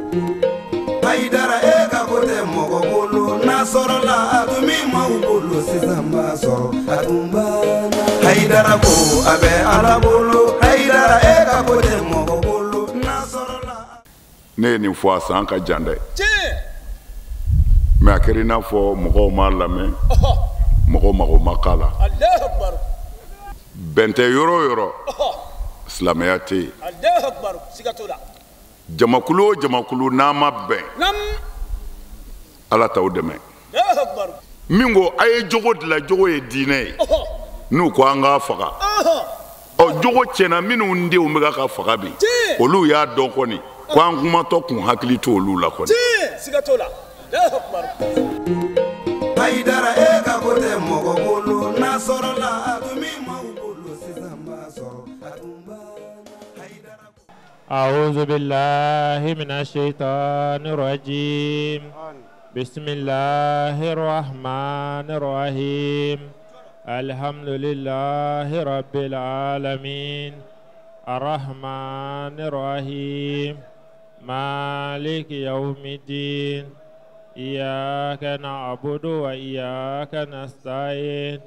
Hayidara e ka ko tɛ mɔgɔ bolo n'a sɔrɔla a tun bɛ maaw bolo sisan b'a sɔrɔ a tun banna. Hayidara ko a bɛ Ala bolo Hayidara e ka ko tɛ mɔgɔ bolo n'a sɔrɔla. Ne ye nin fɔ a san ka jan dɛ. Mais a kɛra i n'a fɔ mɔgɔw m'a lamɛn, mɔgɔw mago ma k'a la. Bɛn tɛ yɔrɔ o yɔrɔ, silamɛya tɛ yen. Jamakulu o jamakulu n'a ma bɛn, Ala t'aw dɛmɛ. Min ko a ye jogo dilan, jogo ye diinɛ ye, n'u ko an k'a faga, ɔ jogo tiɲɛna minnu denw bɛ ka faga bi, olu y'a dɔn kɔni ko an kumatɔ kun hakili t'olu la kɔni. Hayidara e ka ko tɛ mɔgɔ bolo n'a sɔrɔla a tun bɛ maaw bolo sisan b'a sɔrɔ a tun banna. Hayidara. أعوذ بالله من الشيطان الرجيم. بسم الله الرحمن الرحيم. الحمد لله رب العالمين. الرحمن الرحيم. مالك يوم الدين. إياك نعبد وإياك نستعين.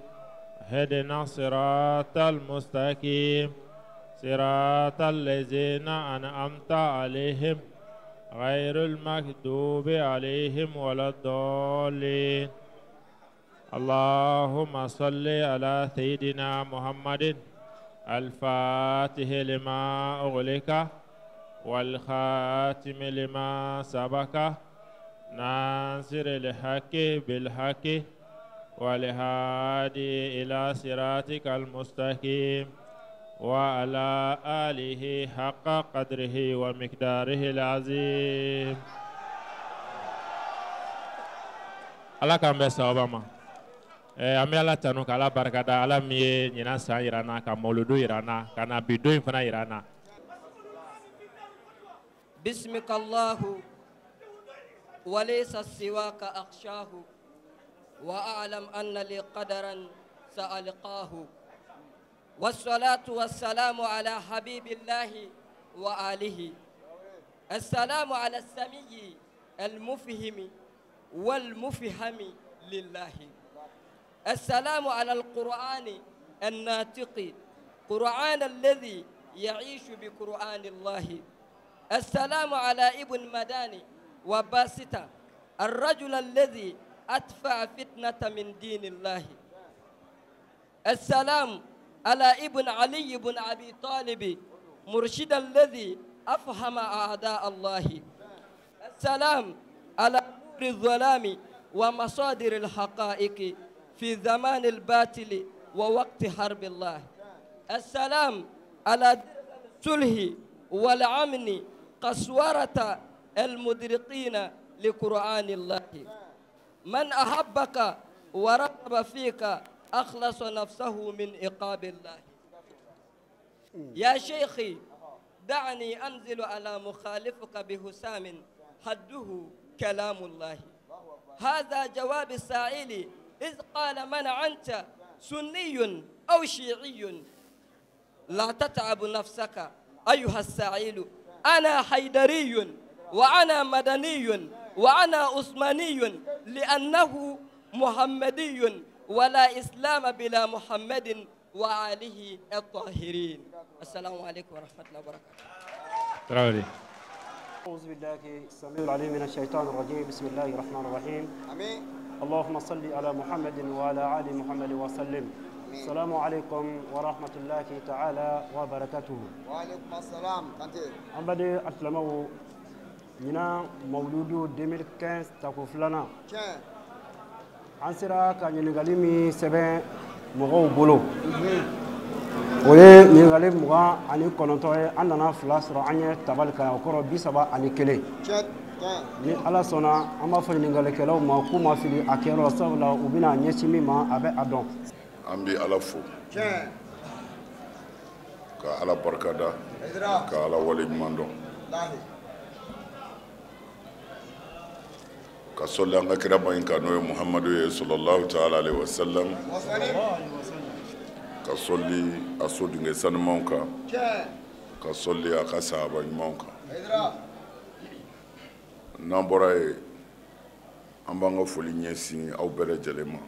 اهدنا الصراط المستقيم. صراط الذين أنعمت عليهم غير المغضوب عليهم ولا الضالين. اللهم صل على سيدنا محمد الفاتح لما أغلق والخاتم لما سبق ناصر الحق بالحق والهادي إلى صراطك المستقيم وعلى آله حق قدره ومقداره العظيم. Ala k'an bɛn sawaba ma. An bɛ Ala tanu k'Ala barikada, Ala min ye ɲinan san yira an na, ka mawuludu yira an na, ka na bi don in fana yira an na. باسمك الله وليس سواك أخشاه وأعلم أن لي قدرا سألقاه. والصلاة والسلام على حبيب الله وآله. السلام على السمي المفهم والمفهم لله. السلام على القرآن الناطق، قرآن الذي يعيش بقرآن الله. السلام على ابن مداني وباسطة، الرجل الذي أدفع فتنة من دين الله. السلام على ابن علي بن أبي طالب، مرشد الذي أفهم أعداء الله. السلام على نور الظلام ومصادر الحقائق في زمان الباطل ووقت حرب الله. السلام على الصلح والأمن، قسورة المدرقين لقرآن الله. من أحبك ورغب فيك أخلص نفسه من عقاب الله. يا شيخي دعني أنزل على مخالفك بهسام حده كلام الله. هذا جواب السائل إذ قال من أنت، سني أو شيعي؟ لا تتعب نفسك أيها السائل، أنا حيدري وأنا مدني وأنا عثماني، لأنه محمدي ولا إسلام بلا محمد وآله الطاهرين. السلام عليكم ورحمة الله وبركاته. أعوذ بالله السميع العليم من الشيطان الرجيم. بسم الله الرحمن الرحيم. آمين. اللهم صل على محمد وعلى آل محمد وسلم. السلام عليكم ورحمة الله تعالى وبركاته. وعليكم السلام. An baden alisilamɛw, ɲinan mawuludu 2015 tako filanan, an sera ka ɲininkali min sɛbɛn mɔgɔw bolo, o ye ɲininkali 29 ye. An nana 2 sɔrɔ, an ye tabali kan, o kɔrɔ 31. Ni Ala sɔnna, an b'a fɔ ɲininkalikɛlaw ma k'u ma fili a kɛyɔrɔ, sabula u bɛna ɲɛsin min ma, a bɛ a dɔn. An bɛ Ala fo ka Ala barikada, ka Ala waleɲuman dɔn, ka sɔli an ka kiraba in kan, n'o ye Muhamadu ye sallallahu ta'ala alaihi wa sallam, ka sɔli a sodenkɛ sanumanw kan, ka sɔli a ka sahaba ɲumanw kan. N'an bɔra yen, an b'an ka foli ɲɛsin aw bɛɛ lajɛlen ma.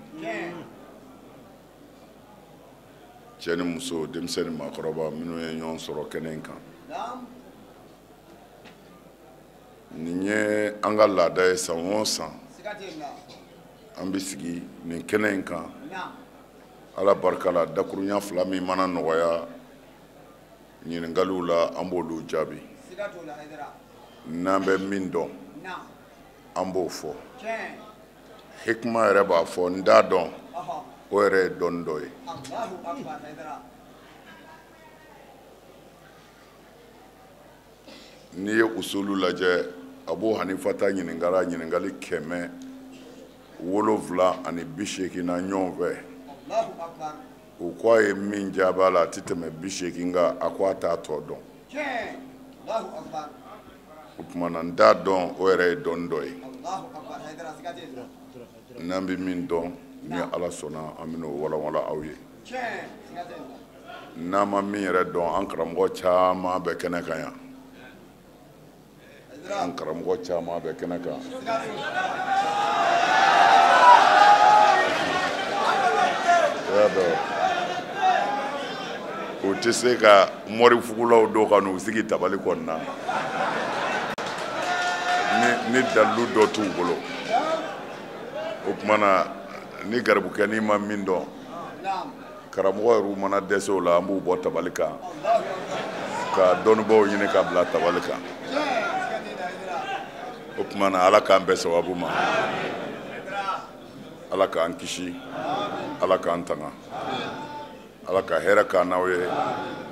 Cɛ ni muso, denmisɛn ni maakɔrɔba minnu ye ɲɔgɔn sɔrɔ kɛnɛ in kan. Nin ye an ka laada ye san o san. An bɛ sigi nin kɛnɛ in kan. Ala barika la, dakuruɲa fila min mana nɔgɔya ɲininkaliw la, an b'olu jaabi. N'an bɛ min dɔn, an b'o fɔ. Hikima yɛrɛ b'a fɔ, n t'a dɔn, o yɛrɛ ye dɔnni dɔ ye. N'i ye usulu lajɛ, Abu Hanifa ta ɲininkara ɲininkali 780 na ɲɔgɔn fɛ. U ko a ye min jaabi a la, a tɛ tɛmɛ 80 kan, a ko a t'a tɔ dɔn. O tuma na, n t'a dɔn, o yɛrɛ ye dɔnni dɔ ye. N'an bɛ min dɔn, ni Ala sɔnna, an bɛn'o walawala aw ye. N'an ma min yɛrɛ dɔn, an karamɔgɔ caman bɛ kɛnɛ kan yan. An karamɔgɔ caman bɛ kɛnɛ kan. I y'a dɔn, u tɛ se ka mɔrifugulaw dɔw ka n'u sigi tabali kɔnɔna ni dalilu dɔ t'u bolo. O tuma na, ni garibukɛnin ma min dɔn, karamɔgɔ yɛrɛw mana dɛsɛ o la, an b'u bɔ tabali kan ka dɔnnibaaw ɲini ka bila tabali kan. O tuma na, Ala k'an bɛn sababu ma, Ala k'an kisi, Ala k'an tanga, Ala ka hɛrɛ k'an n'aw ye,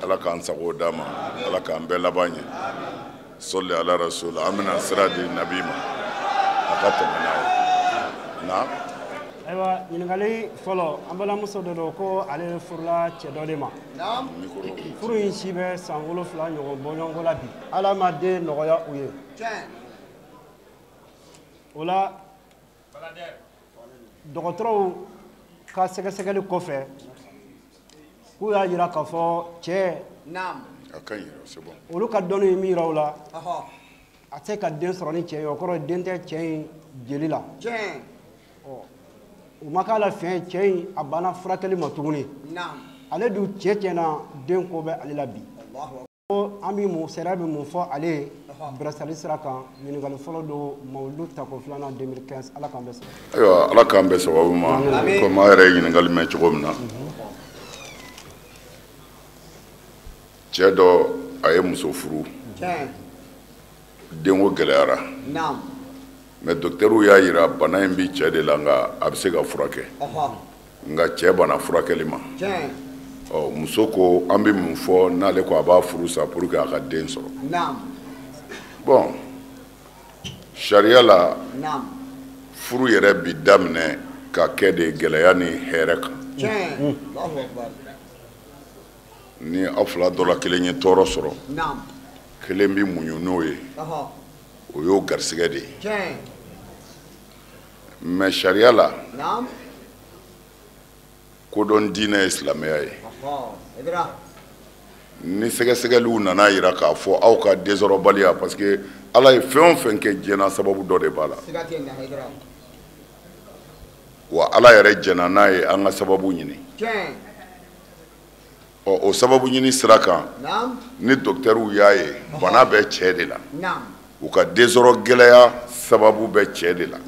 Ala k'an sago d'an ma, Ala k'an bɛɛ laban ɲɛ. Sɔli ala rasul. An bɛna sira di nabi ma, a ka tɛmɛ n'a ye. Na Ayiwa, ɲininkali fɔlɔ, an balimamuso dɔ don ko ale furula cɛ dɔ de ma. Furu in si bɛ san 7 ɲɔgɔn bɔɲɔgɔnko la bi. Ala ma den nɔgɔya u ye. O la, dɔgɔtɔrɔw ka sɛgɛsɛgɛli kɔfɛ, k'u y'a jira k'a fɔ cɛ, A ka ɲi, c'est bon. olu ka dɔnni ye min yira u la, a tɛ se ka den sɔrɔ ni cɛ ye, o kɔrɔ ye den tɛ cɛ in jeli la. U ma k'a la fiɲɛ, cɛ in a banna furakɛli ma tuguni. Ale dun cɛ tiɲɛna, den ko bɛ ale la bi. Ko an bɛ mun sariya bɛ mun fɔ ale ye bilasirali sira kan? Ɲininkali fɔlɔ don, mawuludu tako filanan 2015. Ala k'an bɛɛ sɔrɔ. Ayiwa, Ala k'an bɛn sababu ma. Komi aw yɛrɛ ye ɲininkali mɛn cogo min na, cɛ dɔ a ye muso furu, denko gɛlɛyara, mais docteur y'a yira bana in bi cɛ de la, nka a bɛ se ka furakɛ, nka cɛ banna furakɛli ma. Ɔ, muso ko an bɛ mun fɔ n'ale ko a b'a furu sa pour que a ka den sɔrɔ? Bon, sariya la, furu yɛrɛ bi daminɛ ka kɛ de gɛlɛya ni hɛrɛ kan. Ni aw fila dɔ la kelen ye tɔɔrɔ sɔrɔ, kelen bi muɲu n'o ye, o y'o garisɛgɛ de ye. Mais sariya la, kodɔn diinɛ ye silamɛya ye. Ni sɛgɛsɛgɛliw nana yira k'a fɔ aw ka densɔrɔbaliya, parce que Ala ye fɛn o fɛn kɛ diɲɛ na, sababu dɔ de b'a la. Wa Ala yɛrɛ jɛnna n'a ye an ka sababu ɲini. Ɔ, o sababu ɲini sira kan, ni dɔkitɛriw y'a ye bana bɛ cɛ de la, u ka densɔrɔ gɛlɛya sababu bɛ cɛ de la,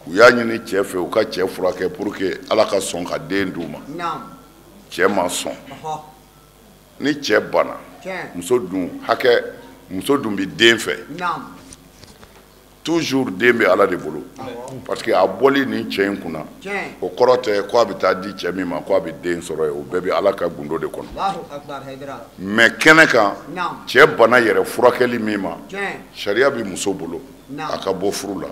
u y'a ɲini cɛ fɛ u ka cɛ furakɛ pour que Ala ka sɔn ka den d'u ma, cɛ ma sɔn. Ni cɛ banna, muso dun hakɛ, muso dun bɛ den fɛ toujours, den bɛ Ala de bolo, parce que a bɔli nin cɛ in kunna, o kɔrɔ tɛ ko a bɛ taa di cɛ min ma ko a bɛ den sɔrɔ yen. O bɛɛ bɛ Ala ka gundo de kɔnɔ. Mais kɛnɛ kan, cɛ bana yɛrɛ furakɛli min ma, sariya bɛ muso bolo a ka bɔ furu la,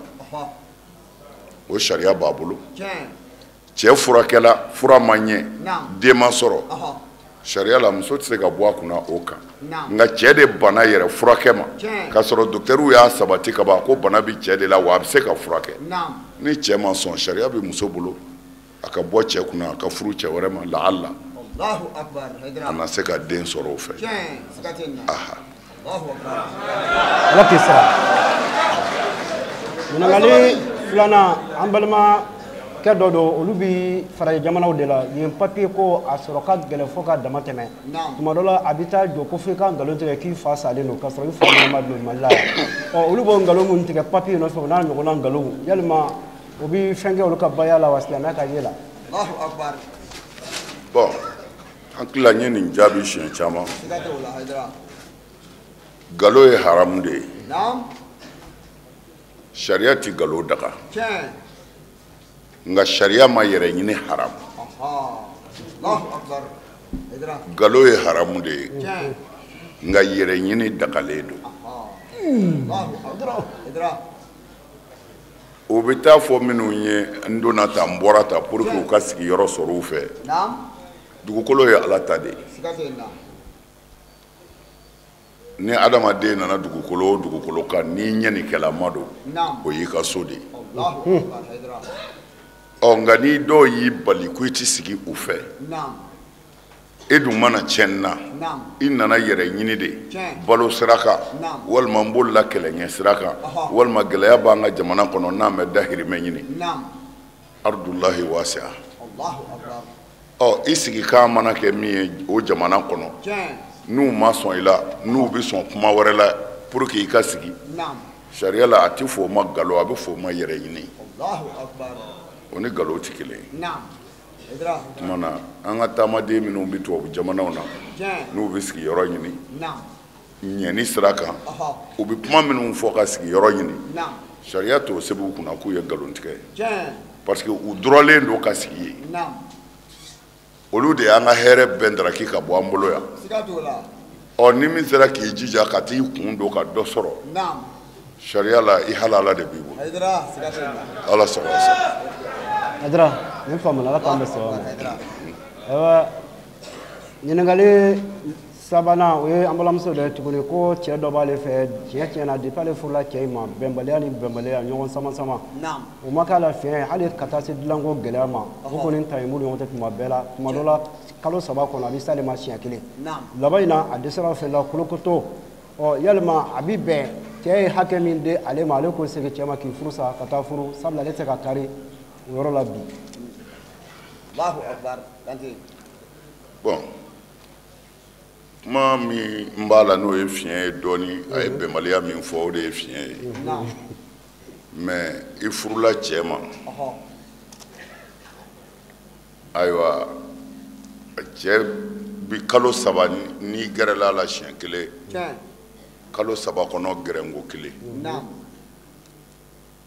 o sariya b'a bolo. Cɛ furakɛla, fura ma ɲɛ, den ma sɔrɔ, sariya la muso tɛ se ka bɔ a kunna o kan. Nka cɛ de bana yɛrɛ furakɛ ma, k'a sɔrɔ dɔkitɛriw y'a sabati ka ban ko bana bɛ cɛ de la, wa a bɛ se ka furakɛ. Ni cɛ ma sɔn, sariya bɛ muso bolo a ka bɔ cɛ kunna, a ka furu cɛ wɛrɛ ma, laala a na se ka den sɔrɔ o fɛ. Aha. Ala k'i sara. Ɲininkali filanan, an balimakɛ dɔ don, olu bi farajɛ jamanaw de la, yen papier ko a sɔrɔ ka gɛlɛn fo ka dama tɛmɛ. Tuma dɔ la a bɛ taa jɔ ko fo i ka nkalon tigɛ k'i fa salen don, k'a sɔrɔ i fa ɲɛnama don Mali la yan. Ɔ, olu b'o nkalon minnu tigɛ papier nɔfɛ, o n'a ɲɔgɔnna nkalonw, yalima o bɛ fɛn kɛ olu ka baya la wa, silamɛya ka ye la? Bon, an tila n ye nin jaabi siɲɛ caman. Nkalon ye haramu de ye. Sariya ti nkalon daga. Nka sariya ma yɛrɛ ɲini haramu. Nkalon ye haramu de ye. Nka yɛrɛ ɲini dagalen don. O bɛ taa fɔ minnu ye n donna tan, n bɔra tan, pour que u ka sigiyɔrɔ sɔrɔ u fɛ. Dugukolo ye Ala ta de ye. Ni adamaden nana dugukolo o dugukolo kan, n'i ɲɛnikɛlama don, o y'i ka so de ye. Ɔ, nka ni dɔw y'i bali ko i ti sigi u fɛ, e dun mana tiɲɛni na, i nana yɛrɛ ɲini de, balo sira kan, walima n bolila kɛlɛɲɛ sira kan, walima gɛlɛya b'an ka jamana kɔnɔ n'an bɛ dahirimɛ ɲini. Ardulahi wasi'a. Ɔ, i sigikan mana kɛ min ye o jamana kɔnɔ, n'u ma sɔn i la, n'u bɛ sɔn kuma wɛrɛ la pour que i ka sigi, sariya la a tɛ fɔ o ma nkalon, a bɛ fɔ o ma yɛrɛ ɲini. O ni nkalon tɛ kelen ye. Tuma na an ka taamaden minnu bɛ tubabu jamanaw na, n'u bɛ sigiyɔrɔ ɲini ɲɛni sira kan, u bɛ kuma minnu fɔ ka sigiyɔrɔ ɲini, sariya t'o sɛbɛn u kunna k'u ye nkalon tigɛ, parce que u dɔrɔlen don ka sigi yen. Olu de y'an ka hɛrɛ bɛɛ daraki ka bɔ an bolo yan. Ɔ, ni min sera k'i jija ka t'i kun don ka dɔ sɔrɔ, sariya la i halala de b'i bolo. Ala sago sa. Hayidara, nin faamuna, Ala k'an bɛn sababa ma. Ayiwa, ɲininkali sabanan, o ye an balimamuso dɔ ye tuguni, ko cɛ dɔ b'ale fɛ, tiɲɛ tiɲɛ na, depuis ale furula cɛ in ma, bɛnbaliya ni bɛnbaliya, ɲɔgɔn sama sama, o ma k'a la fiɲɛ ye, hali ka taa se dilanko gɛlɛya ma, o kɔni ta ye m'u ni ɲɔgɔn cɛ tuma bɛɛ la. Tuma dɔ la kalo 3 kɔnɔ a bɛ s'ale ma siɲɛ kelen. Laban in na a dɛsɛra o fɛ la kolokoto. Ɔ, yalima a bɛ bɛn cɛ ye hakɛ min di ale ma, ale k'o segin cɛ ma k'i furu sa ka taa furu, sabula ale tɛ se ka kari o yɔrɔ la bi? Bon, kuma min b'a la n'o ye fiɲɛ ye dɔɔni, a ye bɛnbaliya min fɔ, o de ye fiɲɛ ye. Mais i furula cɛ ma, ayiwa, cɛ bi kalo 3 n'i gɛrɛla a la siɲɛ kelen, kalo 3 kɔnɔ gɛrɛnko kelen,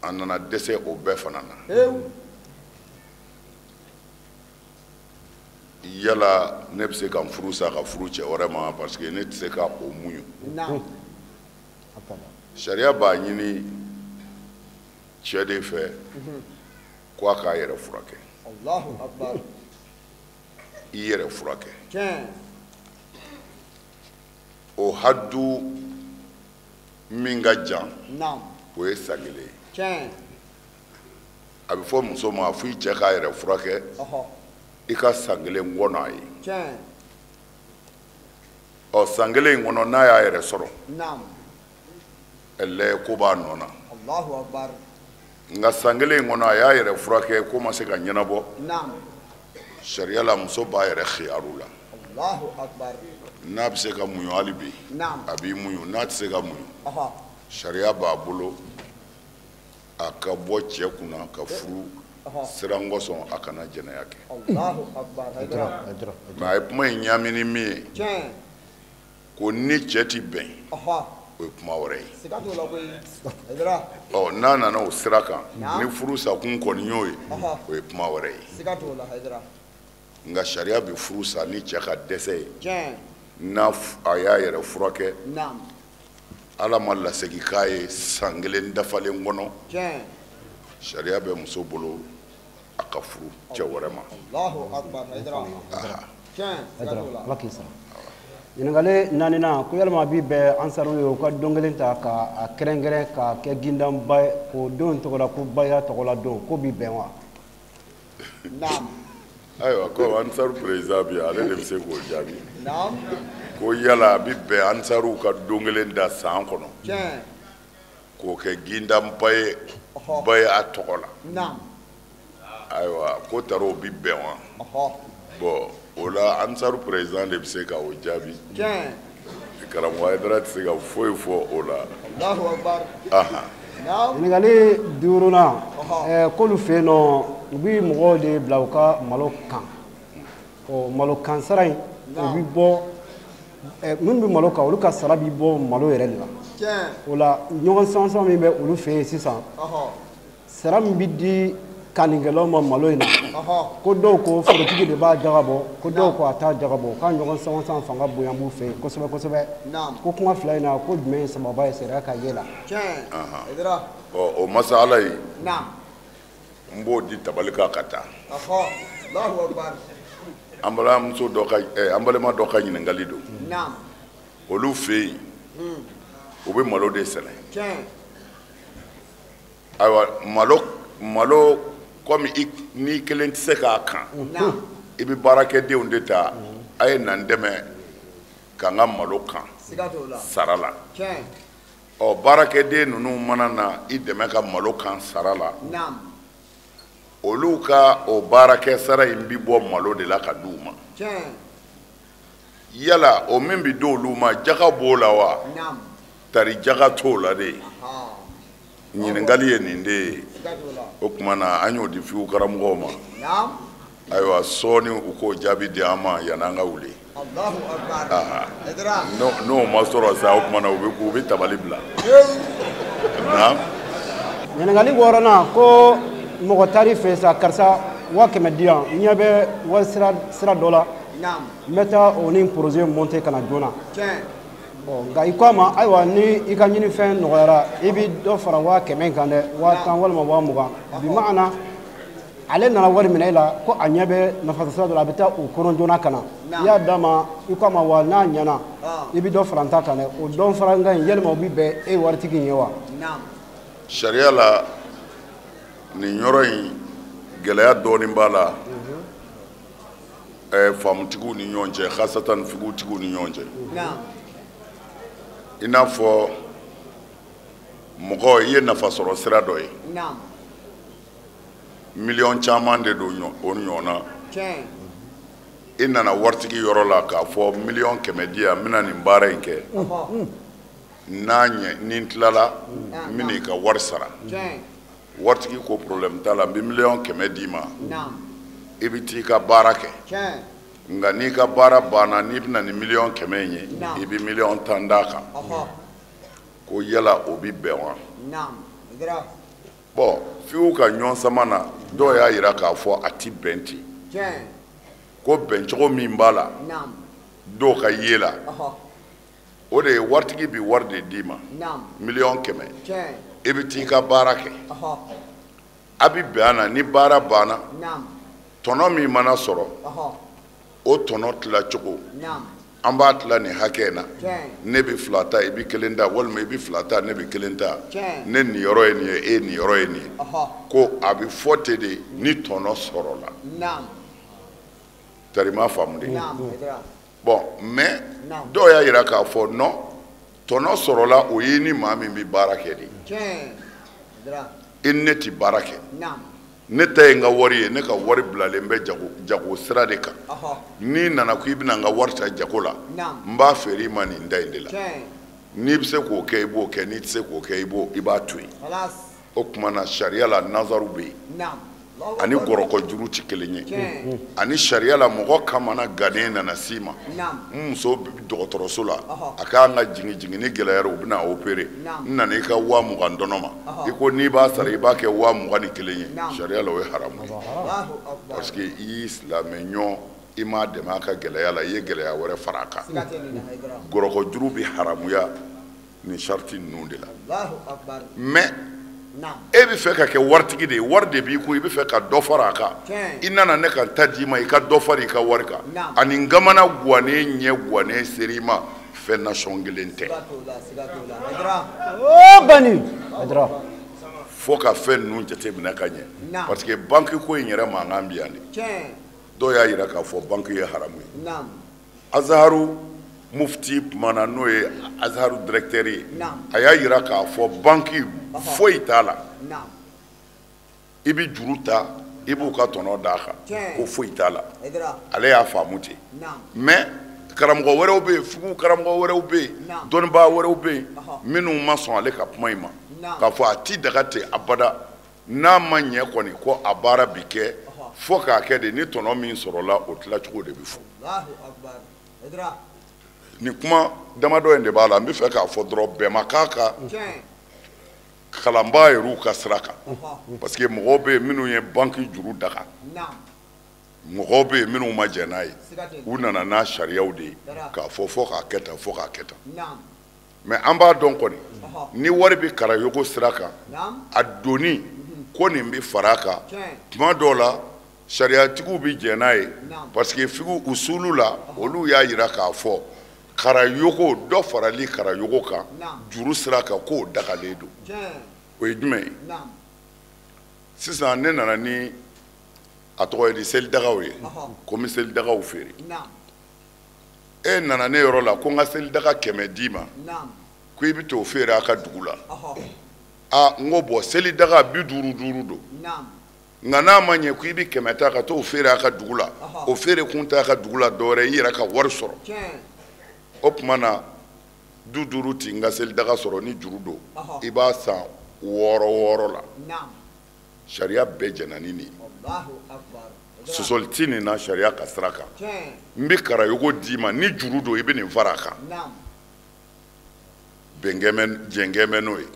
a nana dɛsɛ o bɛɛ fana na. Yala ne bɛ se ka n furu sa ka furu cɛ wɛrɛ ma, parce que ne tɛ se ka o muɲu. Sariya b'a ɲini cɛ de fɛ ko a k'a yɛrɛ furakɛ. I yɛrɛ furakɛ. O hadu min ka jan, o ye san kelen ye. A bɛ fɔ muso ma fo i cɛ k'a yɛrɛ furakɛ, i ka san kelen kɔnɔ a ye. Ɔ, san kelen in kɔnɔ n'a y'a yɛrɛ sɔrɔ, ɛlɛ ko b'a nɔ na. Nka san kelen in kɔnɔ a y'a yɛrɛ furakɛ, ko ma se ka ɲɛnabɔ, sariya la muso b'a yɛrɛ khiyaru la. N'a bɛ se ka muɲu hali bi, a b'i muɲu, n'a tɛ se ka muɲu, sariya b'a bolo a ka bɔ cɛ kunna ka furu siran kosɔn, a kana jɛnɛya kɛ. Mais a ye kuma in ɲaami ni min ye, ko ni cɛ ti bɛn, o ye kuma wɛrɛ ye. Ɔ, n'a nana o sira kan, ni furu sakun kɔni y'o ye, o ye kuma wɛrɛ ye. Nka sariya bɛ furu sa ni cɛ ka dɛsɛ ye, n'a a y'a yɛrɛ furakɛ, Ala ma lasegin k'a ye san kelen dafalen kɔnɔ, sariya bɛ muso bolo a ka furu cɛ wɛrɛ ma. Ala k'i sara. Ɲininkali naaninan, ko yalima a bi bɛn ansaru ye u ka don kelen ta k'a kɛrɛnkɛrɛn k'a kɛ gindanba ye, k'o don tɔgɔ la ko baya tɔgɔ la don, k'o bi bɛn wa? Ayiwa, ko ansaru président bi, ale de bɛ se k'o jaabi. Ko yala a bi bɛn ansaruw ka don kelen da san kɔnɔ K'o kɛ gindanba ye baya tɔgɔ la. Ayiwa ko tari o bi bɛn wa? Bon o la Ansaru président de bɛ se ka o jaabi. Karamɔgɔ Hayidara tɛ se ka foyi fɔ o la. Ɲininkali duurunan, k'olu fɛ yen nɔ u bɛ mɔgɔw de bila u ka malo kan. Ɔ malo kan sara in o bɛ bɔ minnu bɛ malo kan olu ka sara bɛ bɔ malo yɛrɛ de la. O la ɲɔgɔn sama-sama min bɛ olu fɛ yen sisan, sara min bɛ di kannikɛlaw ma malo in na, ko dɔw ko forotigi de b'a jaga bɔ, ko dɔw ko a t'a jaga bɔ, k'a ɲɔgɔn sama-sama fanga bonya b'u fɛ yen kosɛbɛ kosɛbɛ. Ko kuma fila in na ko jumɛn ye sababa ye sariya ka ye la? Ɔ o masala in n b'o di tabali kan ka taa. An balimamuso dɔ ka an balima dɔ ka ɲininkali don. Olu fɛ yen u bɛ malo de sɛnɛ. Ayiwa malo komi n'i kelen tɛ se k'a kan, i bɛ baarakɛdenw de ta, a ye na n dɛmɛ ka n ka malo kan sara la. Ɔ baarakɛden ninnu mana na i dɛmɛ ka malo kan sara la, olu ka o baarakɛ sara in bi bɔ malo de la ka d'u ma. Yala o min bi d'olu ma jaga b'o la wa? Tari jaga t'o la de. Ɲininkali ye nin de ye. O tuma na an y'o di fiw karamɔgɔw ma. Ayiwa sɔɔni u k'o jaabi di an ma yanni an ka wuli. N'o ma sɔrɔ sa o tuma na u bɛ tabali bila. Ɲininkali wɔɔrɔnan, ko mɔgɔ taar'i fɛ sa, karisa 100 000 di yan, n ɲɛ bɛ wari sira dɔ la, n bɛ taa o ni projet monter ka na joona. Bon nka i ko a ma, ayiwa ni i ka ɲinifɛn nɔgɔyara i bɛ dɔ fara 100 000 in kan dɛ, 10 000 walima 20 000. Bi maana ale nana wari minɛ e la ko a ɲɛ bɛ nafa sira dɔ la, a bɛ taa o kɔnɔ joona ka na, i y'a d'a ma, i ko a ma wa n'a ɲɛna i bɛ dɔ fara n ta kan dɛ, o dɔ fara n kan in yalima o bɛ bɛn e waritigi in ye wa? Sariya la nin yɔrɔ in gɛlɛya dɔɔnin b'a la faamutigiw ni ɲɔgɔn cɛ, khasatan figutigiw ni ɲɔgɔn cɛ. I n'a fɔ mɔgɔ i ye nafa sɔrɔ sira dɔ ye, miliyɔn caman de don o ɲɔgɔn na, i nana waritigi yɔrɔ la k'a fɔ 100 000 000 di yan, n bɛna nin baara in kɛ, n'a ɲɛ ni n tilala n bɛna i ka wari sara. Waritigi ko problème t'a la, n bɛ 100 000 000 d'i ma, i bɛ t'i ka baara kɛ, nka n'i ka baara banna n'i bɛna ni 100 000 000 in ye, i bɛ 10 000 000 d'a kan. Ko yala o bɛ bɛn wa? Bon fiw ka ɲɔgɔn sama na, dɔw y'a jira k'a fɔ a ti bɛn ten, ko bɛncogo min b'a la dɔw ka ye la, o de ye waritigi bɛ wari de d'i ma 100 000 000, i bɛ t'i ka baara kɛ, a bɛ bɛn a na, ni baara banna tɔnɔ min mana sɔrɔ o tɔnɔ tilacogo an b'a tila nin hakɛ in na, ne bɛ 2 ta i bɛ 1 ta, walima i bɛ 2 ta ne bɛ 1 ta, ne niyɔrɔ ye nin ye, e niyɔrɔ ye nin ye. Ko a bɛ fɔ ten de ni tɔnɔ sɔrɔla. Tari ma faamu de. Bon mais dɔw y'a jira k'a fɔ non, tɔnɔ sɔrɔla o ye ni maa min bɛ baara kɛ de, i ni ne tɛ baara kɛ, ne ta ye n ka wari ye, ne ka wari bilalen bɛ jago sira de kan, n'i nana ko i bɛna n ka wari ta jago la, n b'a feere i ma nin da in de la, n'i bɛ se k'o kɛ i b'o kɛ, n'i tɛ se k'o kɛ i b'a to yen. O tuma na sariya la nazaru bɛ yen, ani gɔrɔkɔjuru tɛ kelen ye, ani sariya la mɔgɔ kamana gannen nana s'i ma, n muso dɔgɔtɔrɔso la, a k'an ka jiginni gɛlɛyara, u bɛna opérer, n nana i ka 20 000 dɔnɔ ma, i ko n'i b'a sara i b'a kɛ 21 000 ye, sariya la o ye haramu ye, parce que i y'i silamɛ ɲɔgɔn i m'a dɛmɛ a ka gɛlɛya la, i ye gɛlɛya wɛrɛ fara a kan. Gɔrɔkɔjuru bɛ haramuya nin sariti ninnu de la. Mais e bɛ fɛ ka kɛ waritigi de ye, wari de b'i kun, i bɛ fɛ ka dɔ fara a kan, i nana ne ka n ta d'i ma, i ka dɔ fara i ka wari kan, ani n kamana guwanen ɲɛ guwanen ser'i ma, fɛn nasɔn kelen tɛ. Fo ka fɛn ninnu jateminɛ ka ɲɛ, parce que banque ko in yɛrɛ mankan bi yan de. Dɔw y'a jira k'a fɔ banque ye haramu ye. Azaharu Mufti kumana n'o ye Azharu directeur ye, a y'a jira k'a fɔ banque foyi t'a la, i bɛ juru ta i b'u ka tɔnɔ d'a kan, ko foyi t'a la. Ale y'a faamu ten. Mais karamɔgɔ wɛrɛw bɛ yen, fugu karamɔgɔ wɛrɛw bɛ yen, dɔnnibaa wɛrɛw bɛ yen minnu ma sɔn ale ka kuma in ma, k'a fɔ a ti daga ten abada, n'a ma ɲɛ kɔni ko a baara bi kɛ fo k'a kɛ de, ni tɔnɔ min sɔrɔla o tilacogo de bɛ fɔ. Nin kuma damadɔ in de b'a la, n bɛ fɛ k'a fɔ dɔrɔn bɛn ma k'a kan kalanbaa yɛrɛw ka sira kan, parce que mɔgɔw bɛ yen minnu ye banque juru daga, mɔgɔw bɛ yen minnu ma jɛn n'a ye, u nana n'a sariyaw de ye k'a fɔ fo k'a kɛ tan, fo k'a kɛ tan. Mais an b'a dɔn kɔni, ni wari bɛ karayogo sira kan, a donni ko nin bɛ fara a kan, tuma dɔw la sariyatigiw bɛ jɛn n'a ye, parce que figu usulu la olu y'a jira k'a fɔ karayogo dɔ farali karayogo kan juru sira kan k'o dagalen don. O ye jumɛn ye? Sisan ne nana ni a tɔgɔ ye di selidagaw ye, ko n bɛ selidagaw feere. E nana ne yɔrɔ la ko n ka selidaga 100 d'i ma, ko i bɛ t'o feere a ka dugu la. Aa, n ko bɔn selidaga 50 50 don, nka n'a ma ɲɛ ko i bɛ 100 ta ka t'o feere a ka dugu la, o feere kun t'a ka dugu la dɔwɛrɛ i yɛrɛ ka wari sɔrɔ. O tuma na 50 ti n ka selidaga sɔrɔ ni juru don, i b'a san 6 6 la. Sariya bɛɛ jɛnna ni nin ye, sɔsɔli ti nin na sariya ka sira kan. N bɛ karayogo d'i ma ni juru don, i bɛ nin fara a kan, jɛnkɛ bɛ n'o ye.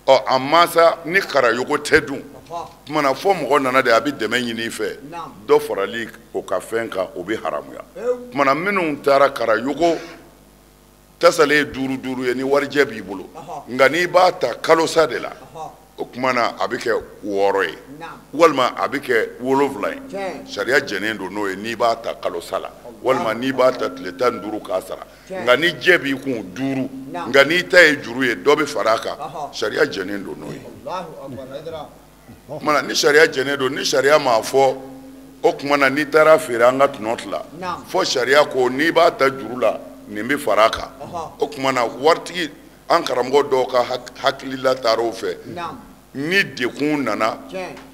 Ɔ a mansa ni karayogo tɛ dun, tuma na fo mɔgɔ nana de a bɛ dɛmɛ ɲini i fɛ, dɔ farali o ka fɛn kan o bɛ haramuya. Tuma na minnu taara karayogo tasalen ye 5 5 ye ni warijɛ b'i bolo, nka n'i b'a ta kalosa de la, o tuma na a bɛ kɛ 6 ye walima a bɛ kɛ 7 ye. Sariya jɛnnen don n'o ye n'i b'a ta kalosa la, walima n'i b'a ta tile 15 k'a sara, nka ni jɛ b'i kun 5, nka n'i ta ye juru ye dɔ bɛ fara a kan, sariya jɛnnen don n'o ye. O tuma na ni sariya jɛnnen don, ni sariya m'a fɔ o tuma na n'i taara feere an ka tɔnɔ tila, fo sariya ko n'i b'a ta juru la nin bɛ fara a kan. O tuma na waritigi an karamɔgɔ dɔw ka hakilila taara o fɛ, ni dekun nana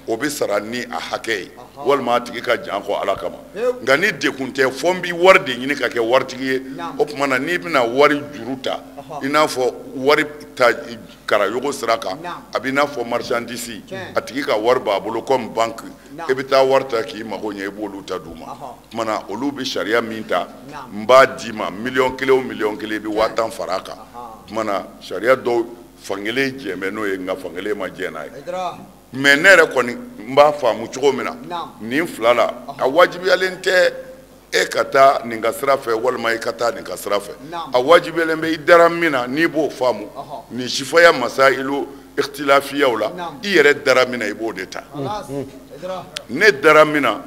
o bɛ sara ni a hakɛ ye, walima a tigi ka jan kɔ Ala kama. Nka ni dekun tɛ, fo n bɛ wari de ɲini ka kɛ waritigi ye. O tuma na n'i bɛna wari juru ta, i n'a fɔ wari ta karayogo sira kan, a bɛ i n'a fɔ marchandise, a tigi ka wari b'a bolo comme banque, i bɛ taa wari ta k'i mago ɲɛ, i b'olu ta d'u ma. O tuma na olu bɛ sariya min ta, n b'a d'i ma 1 000 000 o 1 000 000, i bɛ 10 000 fara a kan. O tuma na sariya dɔw fankelen jɛn bɛ n'o ye, nka fankelen ma jɛn n'a ye. Mais ne yɛrɛ kɔni n b'a faamu cogo min na, nin fila la a wajibiyalen tɛ e ka taa nin ka sira fɛ walima i ka taa nin ka sira fɛ. A wajibiyalen bɛ i dara min na n'i b'o faamu, nin sifaya masailu ikhtilafiyaw la, i yɛrɛ dara min na i b'o de ta. Ne dara min na,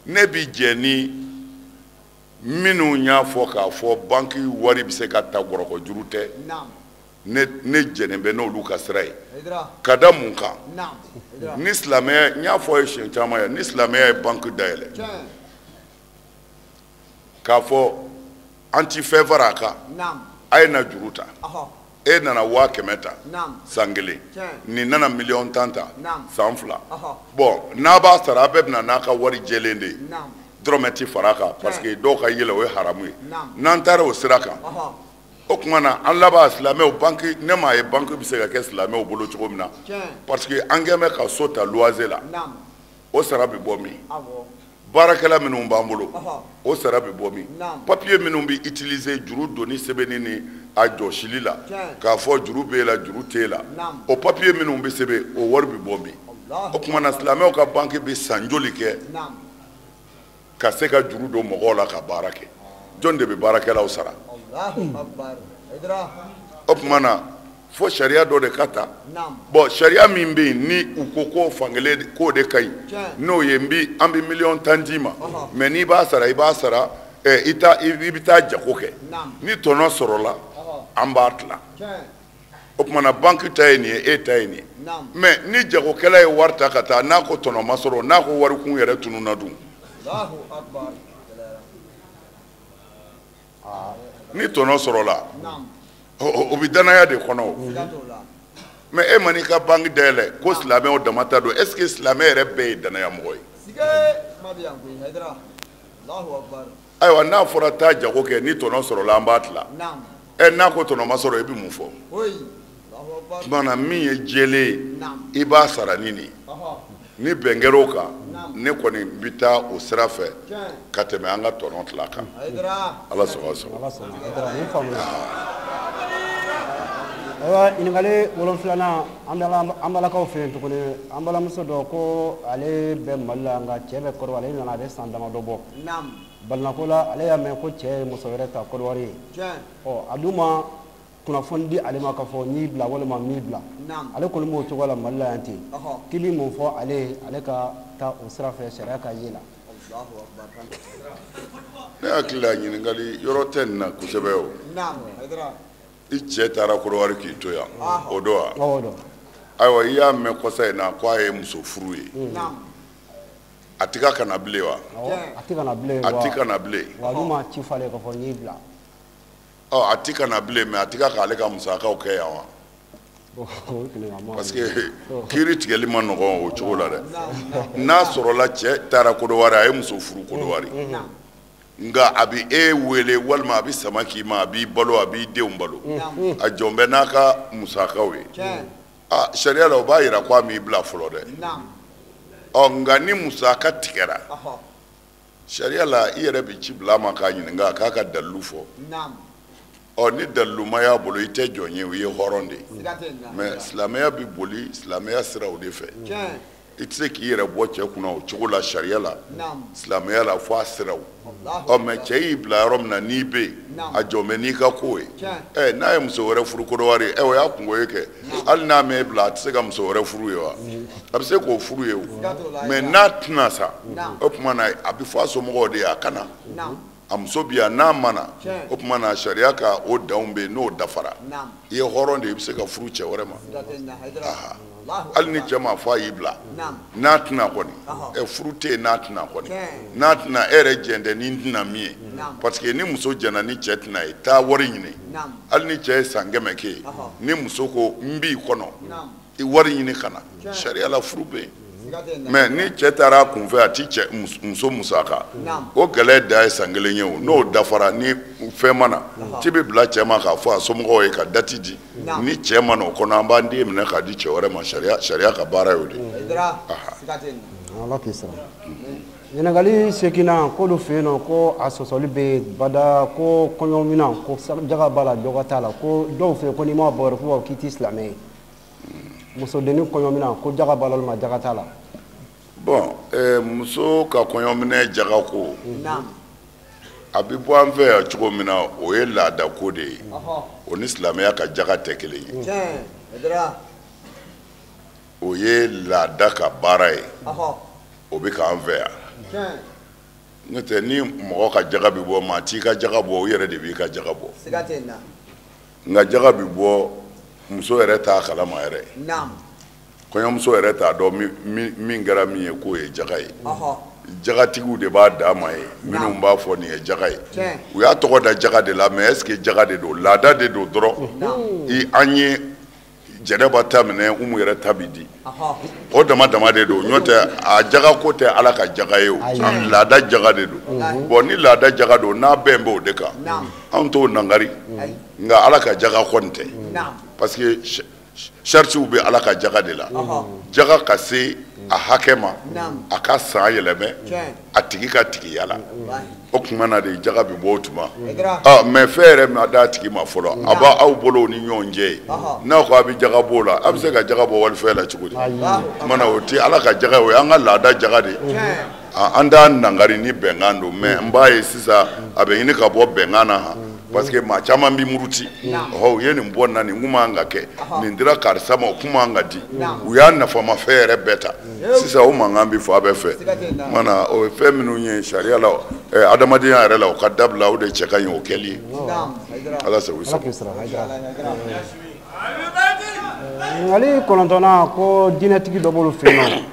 ne bi jɛ ni minnu y'a fɔ k'a fɔ banque wari bɛ se ka ta gɔrɔkɔ juru tɛ, ne jɛnnen bɛ n'olu ka sira ye. Ka da mun kan? Ni silamɛya, n y'a fɔ aw ye siɲɛ caman ye, ni silamɛya ye banque dayɛlɛ k'a fɔ an ti fɛn fara a kan, a ye na juru ta, e nana 100 000 ta san 1, nin nana 10 000 000 ta san 2. Bɔn n'a b'a sara, a bɛɛ bɛna n'a ka wari jɛlen de ye, dɔrɔmɛ ti fara a kan, parce que dɔw ka yɛlɛ o ye haramu ye. N'an taara o sira kan, o tuma na an laban silamɛw banque, ne m'a ye banque bɛ se ka kɛ silamɛw bolo cogo min na, parce que an kɛn bɛ ka so ta loyer la, o sara bɛ bɔ min? Baarakɛla minnu b'an bolo, o sara bɛ bɔ min? Papier minnu bɛ utiliser juru donni sɛbɛnni ni a jɔsili la, k'a fɔ juru b'e la juru t'e la, o papier minnu bɛ sɛbɛn o wari bɛ bɔ min? O tuma na silamɛw ka banque bɛ san joli kɛ ka se ka juru don mɔgɔw la ka baara kɛ? Jɔn de bɛ baarakɛlaw sara? O tuma na fo sariya dɔ de ka ta. Bɔn sariya min bɛ yen ni u ko k'o fankelen k'o de ka ɲi, n'o ye an bɛ 10 000 000 d'i ma, mɛ n'i b'a sara i b'a sara i bɛ taa jago kɛ, ni tɔnɔ sɔrɔla an b'a tila. O tuma na banque ta ye nin ye, e ta ye nin ye. Mɛ ni jagokɛla ye wari ta ka taa, n'a ko tɔnɔ ma sɔrɔ, n'a ko warikun yɛrɛ tununna dun? Ni tɔnɔ sɔrɔla, o bɛ danaya de kɔnɔ o. Mais e ma n'i ka banque dayɛlɛ ko silamɛw dama ta don, est ce que silamɛ yɛrɛ bɛɛ ye danaya mɔgɔ ye? Ayiwa, n'a fɔra taa jago kɛ, ni tɔnɔ sɔrɔla an b'a tila. Ɛ, n'a ko tɔnɔ ma sɔrɔ, i bɛ mun fɔ? Tuma na min ye jɛlen ye, i b'a sara ni nin ye. Ni bɛn kɛra o kan, ne kɔni bɛ taa o sira fɛ ka tɛmɛ an ka tɔnɔ tila kan. Ala sɔn ka sɔn. Ayiwa, ɲininkali 7nan, an balakaw fɛ yen tuguni. An balimamuso dɔ ko ale bɛ Mali la, nka cɛ bɛ Kɔdiwari. Ale nana, a bɛ san damadɔ bɔ. Balinako la, ale y'a mɛn ko cɛ ye muso wɛrɛ ta Kɔdiwari ye. Ɔ, a dun ma kunnafoni di ale ma k'a fɔ n y'i bila walima n m'i bila. Ale kɔni b'o cogo la Mali la yan ten. K'i bɛ mun fɔ ale ye, ale ka taa o sira fɛ sariya ka ye la? Ne hakili la, ɲininkali yɔrɔ tɛ nin na kosɛbɛ o. I cɛ taara Kɔdiwari k'i to yan, o don wa? O don. Ayiwa, i y'a mɛn kɔsa in na ko a ye muso furu ye. A ti ka na bilen wa? A ti ka na bilen. A ti ka na bilen. Wa a dun ma ci fɔ ale ye k'a fɔ n y'i bila. Ɔ, a ti ka na bilen, mais a ti ka k'ale ka musakaw kɛ yan wa? Parce que kiiri tigɛli ma nɔgɔn o cogo la dɛ. N'a sɔrɔla cɛ taara Kɔdiwari, a ye muso furu Kɔdiwari, nka a bɛ e wele walima a bɛ sama k'i ma, a b'i balo, a b'i denw balo, a jɔn bɛ n'a ka musakaw ye. A sariya la, o b'a yira ko a m'i bila fɔlɔ dɛ. Ɔ, nka ni musaka tigɛra, sariya la, i yɛrɛ bɛ ci bila a ma k'a ɲininka, k'a ka dalilu fɔ. Ɔ, ni daliluma y'a bolo, i tɛ jɔn ye, o ye hɔrɔn de ye. Mais silamɛya bɛ boli silamɛya siraw de fɛ. I tɛ se k'i yɛrɛ bɔ cɛ kunna o cogo la sariya la, silamɛya la, fo a siraw. Ɔ, mais cɛ y'i bila yɔrɔ min na, n'i bɛ yen, a jɔn bɛ n'i ka ko ye. Ɛ, n'a ye muso wɛrɛ furu Kɔdiwari, ɛ, o y'a kungo ye kɛ. Hali n'a m'e bila, a tɛ se ka muso wɛrɛ furu ye wa? A bɛ se k'o furu ye o. Mais n'a tɛna sa, o tuma na a bɛ fɔ a somɔgɔw de ye a ka na. A muso bi yan, n'a ma na, o tuma na sariya ka o danw bɛ yen, n'o dafara, i ye hɔrɔn de ye, i bɛ se ka furu cɛ wɛrɛ ma. Hali ni cɛ ma fɔ a y'i bila, n'a tɛna kɔni, ɛ, furu tɛ yen n'a tɛna kɔni. N'a tɛna, e yɛrɛ jɛn tɛ ni n tɛna min ye. Parce que ni muso jɛnna ni cɛ tɛna ye, taa wari ɲini. Hali ni cɛ ye san 100 kɛ ye, ni muso ko n b'i kɔnɔ, i wari ɲini ka na, sariya la furu bɛ yen. Mais ni cɛ taara a kunfɛ, a ti cɛ muso musaka, o gɛlɛya da ye san 1 ye o. N'o dafara, ni fɛn ma na, ci bɛ bila cɛ ma k'a fɔ a somɔgɔw ye ka dati di. Ni cɛ ma na o kɔnɔ, an b'an den minɛ k'a di cɛ wɛrɛ ma. Sariya ka baara y'o de ye. Ala k'i sara. Ɲininkali 8nan, k'olu fɛ yen nɔ ko a sɔsɔli bɛ bada, ko kɔɲɔminan ko jaga b'a la, dɔgɔ t'a la, ko dɔw fɛ yen ko n'i m'a bɔ yɛrɛ k'u b'a fɔ k'i t'i silamɛ ye. Musodennin kɔɲɔminan ko jaga b'a la walima jaga t'a la? Bon, muso ka kɔɲɔminɛ jaga ko, a bɛ bɔ an fɛ yan cogo min na, o ye laada ko de ye. O ni silamɛya ka jaga tɛ kelen ye. O ye laada ka baara ye, o bɛ k'an fɛ yan. N'o tɛ, ni mɔgɔ ka jaga bɛ bɔ, maa t'i ka jaga bɔ, o yɛrɛ de b'i ka jaga bɔ. Nka jaga bɛ bɔ, muso yɛrɛ t'a kalama yɛrɛ. Kɔɲɔmuso yɛrɛ t'a dɔn min kɛra min ye k'o ye jaga ye. Jagatigiw de b'a d'a ma ye, minnu b'a fɔ nin ye jaga ye. U y'a tɔgɔ da jaga de la, mais est ce que jaga de don? Laada de don dɔrɔn. An ye Jɛnɛba ta minɛ, Umu yɛrɛ ta bi di. O dama dama de don. N'o tɛ, a jaga ko tɛ Ala ka jaga ye o. Laada jaga de don. Bon, ni laada jaga don, n'a bɛn b'o de kan, anw t'o nangari. Nka Ala ka jaga kɔni tɛ. Parce que saritiw bɛ Ala ka jaga de la. Jaga ka se a hakɛ ma, a ka san yɛlɛmɛ, a tigi ka tigiya la. O tuma na de jaga bɛ bɔ o tuma. Mais fɛn yɛrɛ ma d'a tigi ma fɔlɔ, a b'aw bolo ni ɲɔgɔn cɛ ye. N'aw ko a bɛ jaga b'o la, a bɛ se ka jaga bɔ walifɛn la cogo di? Tuma na o tɛ Ala ka jaga ye, o y'an ka laada jaga de ye. An t'a nangari ni bɛnkan don, mais n b'a ye sisan a bɛ ɲini ka bɔ bɛnkan na han. Parce que maa caman bɛ muruti. Ɔhɔ, u ye nin bɔ na, nin kun man ka kɛ, nin dira karisa ma, o kun man ka di. U y'a nafamafɛn yɛrɛ bɛɛ ta. Sisan o mankan bɛ fa bɛɛ fɛ. Mana o ye fɛn minnu ye sariya la, adamadenya yɛrɛ la, o ka dabila, o de cɛ ka ɲi o kɛli ye. Ala sago i sago. Ɲininkali 9nan, ko diinɛtigi dɔ b'olu fɛ yen nɔ,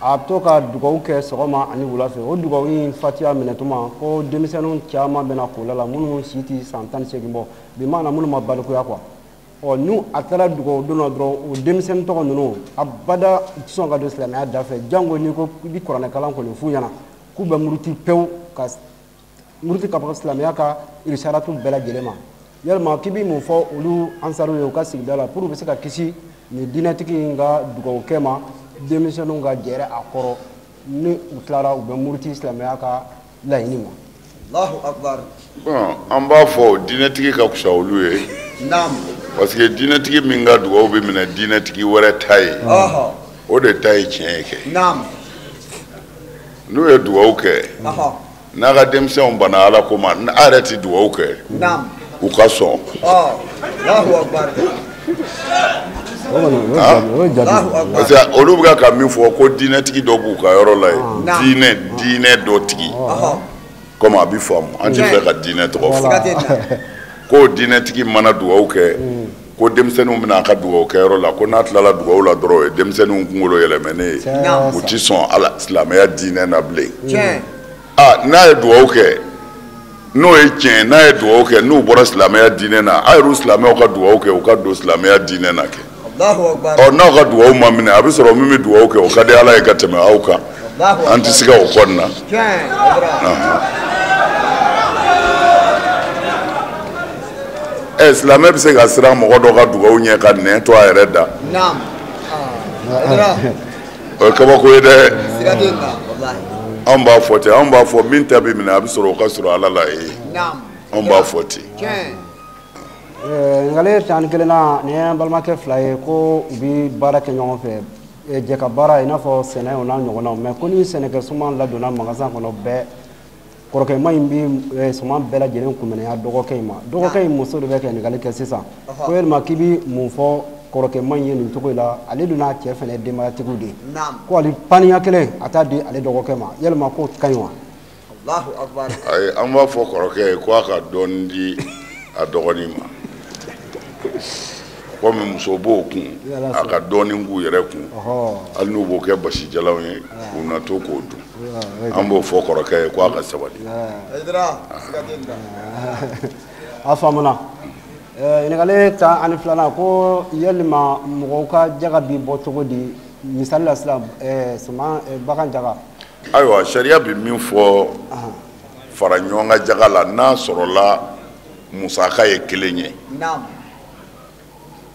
A bɛ to ka dugawu kɛ sɔgɔma ani wula fɛ. O dugawu in fatiya minɛtuma ko denmisɛnninw caman bɛna kola la minnu si tɛ san 18 bɔ, bi maana minnu ma balikuya quoi. Ɔ n'u a taara dugawu don na dɔrɔn, o denmisɛnnin tɔgɔ ninnu abada u tɛ sɔn ka don silamɛya da fɛ, jango n'i ko i bɛ kuranɛkalan kɔni f'u ɲɛna k'u bɛ muruti pewu ka muruti ka bɔ silamɛya ka irisaratu bɛɛ lajɛlen ma. Yalima k'i bɛ mun fɔ olu ansaru ye u ka sigida la pour u bɛ se ka kisi nin diinɛtigi in ka dugawu kɛ ma, denmisɛnninw ka gɛrɛ a kɔrɔ ni u tilara u bɛ muruti silamɛya ka laɲini ma? Allahu akbar. Bon, an b'a fɔ diinɛtigi ka fisa olu ye. Naam. Parce que diinɛtigi min ka dugawu bɛ minɛ diinɛtigi wɛrɛ ta ye, o de ta ye tiɲɛ ye kɛ. Naam. N'u ye dugawu kɛ, n'a ka denmisɛnw banna Ala ko ma, a yɛrɛ tɛ dugawu kɛ. Naam. U ka sɔn. Allahu akbar. Parce que olu bɛ ka min fɔ ko diinɛtigi dɔ b'u ka yɔrɔ la yen, diinɛ dɔ tigi. Comme a bɛ faamu, an tɛ fɛ ka diinɛ tɔgɔ fɔ. Ko diinɛtigi mana dugawu kɛ, ko denmisɛnninw bɛna a ka dugawu kɛ yɔrɔ la, ko n'a tilala dugawu la dɔrɔn o ye denmisɛnninw kunkolo yɛlɛmɛnen ye, u ti sɔn ala silamɛya diinɛ na bilen. Ah, n'a ye dugawu kɛ, n'o ye tiɲɛ, n'a ye dugawu kɛ n'u bɔra silamɛya diinɛ na, a yɛrɛ silamɛw ka dugawu kɛ u ka don silamɛya diinɛ na kɛ. Ɔ n'aw ka dugawu ma minɛ, a bɛ sɔrɔ min bɛ dugawu kɛ o ka di Ala ye ka tɛmɛ aw kan. An tɛ se ka o kɔni na. Silamɛ bɛ se ka siran mɔgɔ dɔ ka dugawu ɲɛ ka nɛn to a yɛrɛ da. O ye kabako ye dɛ. Anw b'a fɔ ten, anw b'a fɔ min ta bɛ minɛ a bɛ sɔrɔ o ka sɔrɔ Ala la ye. Anw b'a fɔ ten. Ɲininkali 11 na, nin ye an balimakɛ fila ye ko u bɛ baara kɛ ɲɔgɔn fɛ, jɛ ka baara i n'a fɔ sɛnɛ o n'a ɲɔgɔnnaw, mais ko ni sɛnɛkɛ suman ladonna magasin kɔnɔ bɛɛ, kɔrɔkɛma in bɛ suman bɛɛ lajɛlen kunmɛnɛya dɔgɔkɛ in ma. Dɔgɔkɛ in muso de bɛ ka ɲininkali kɛ sisan ko yalima k'i bɛ mun fɔ kɔrɔkɛma in ye nin cogo in la, ale dun n'a cɛ fana ye denbayatigiw de ye, ko ale paniya kelen a t'a di ale dɔgɔkɛ ma, yalima k'o ka ɲi wa? Ayi, an b'a fɔ kɔrɔkɛ ye ko a ka dɔɔnin di a dɔgɔnin ma, komi muso b'o kun, a ka dɔɔnin k'u yɛrɛ kun, hali n'u b'o kɛ basijalanw ye, u na to k'o dun. An b'o fɔ kɔrɔkɛ ye ko a ka sabali. A faamuna. Ɲininkali 12nan, ko yalima mɔgɔw ka jaga bi bɔ cogo di, misali la sisan suman bagan jaga? Ayiwa, sariya bɛ min fɔ fara ɲɔgɔn kan jaga la, n'a sɔrɔla musaka ye kelen ye,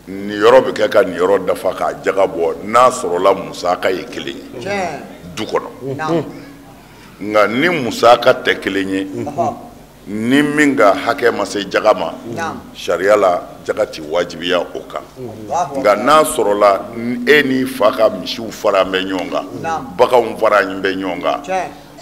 nin yɔrɔ bɛ kɛ ka nin yɔrɔ dafa k'a jaga bɔ, n'a sɔrɔla musaka ye kelen ye du kɔnɔ. Nka ni musaka tɛ kelen ye, ni min ka hakɛ ma se jaga ma, sariya la jaga ti wajibiya o kan. Nka n'a sɔrɔla e n'i fa ka misiw fara bɛ ɲɔgɔn kan, baganw fara bɛ ɲɔgɔn kan,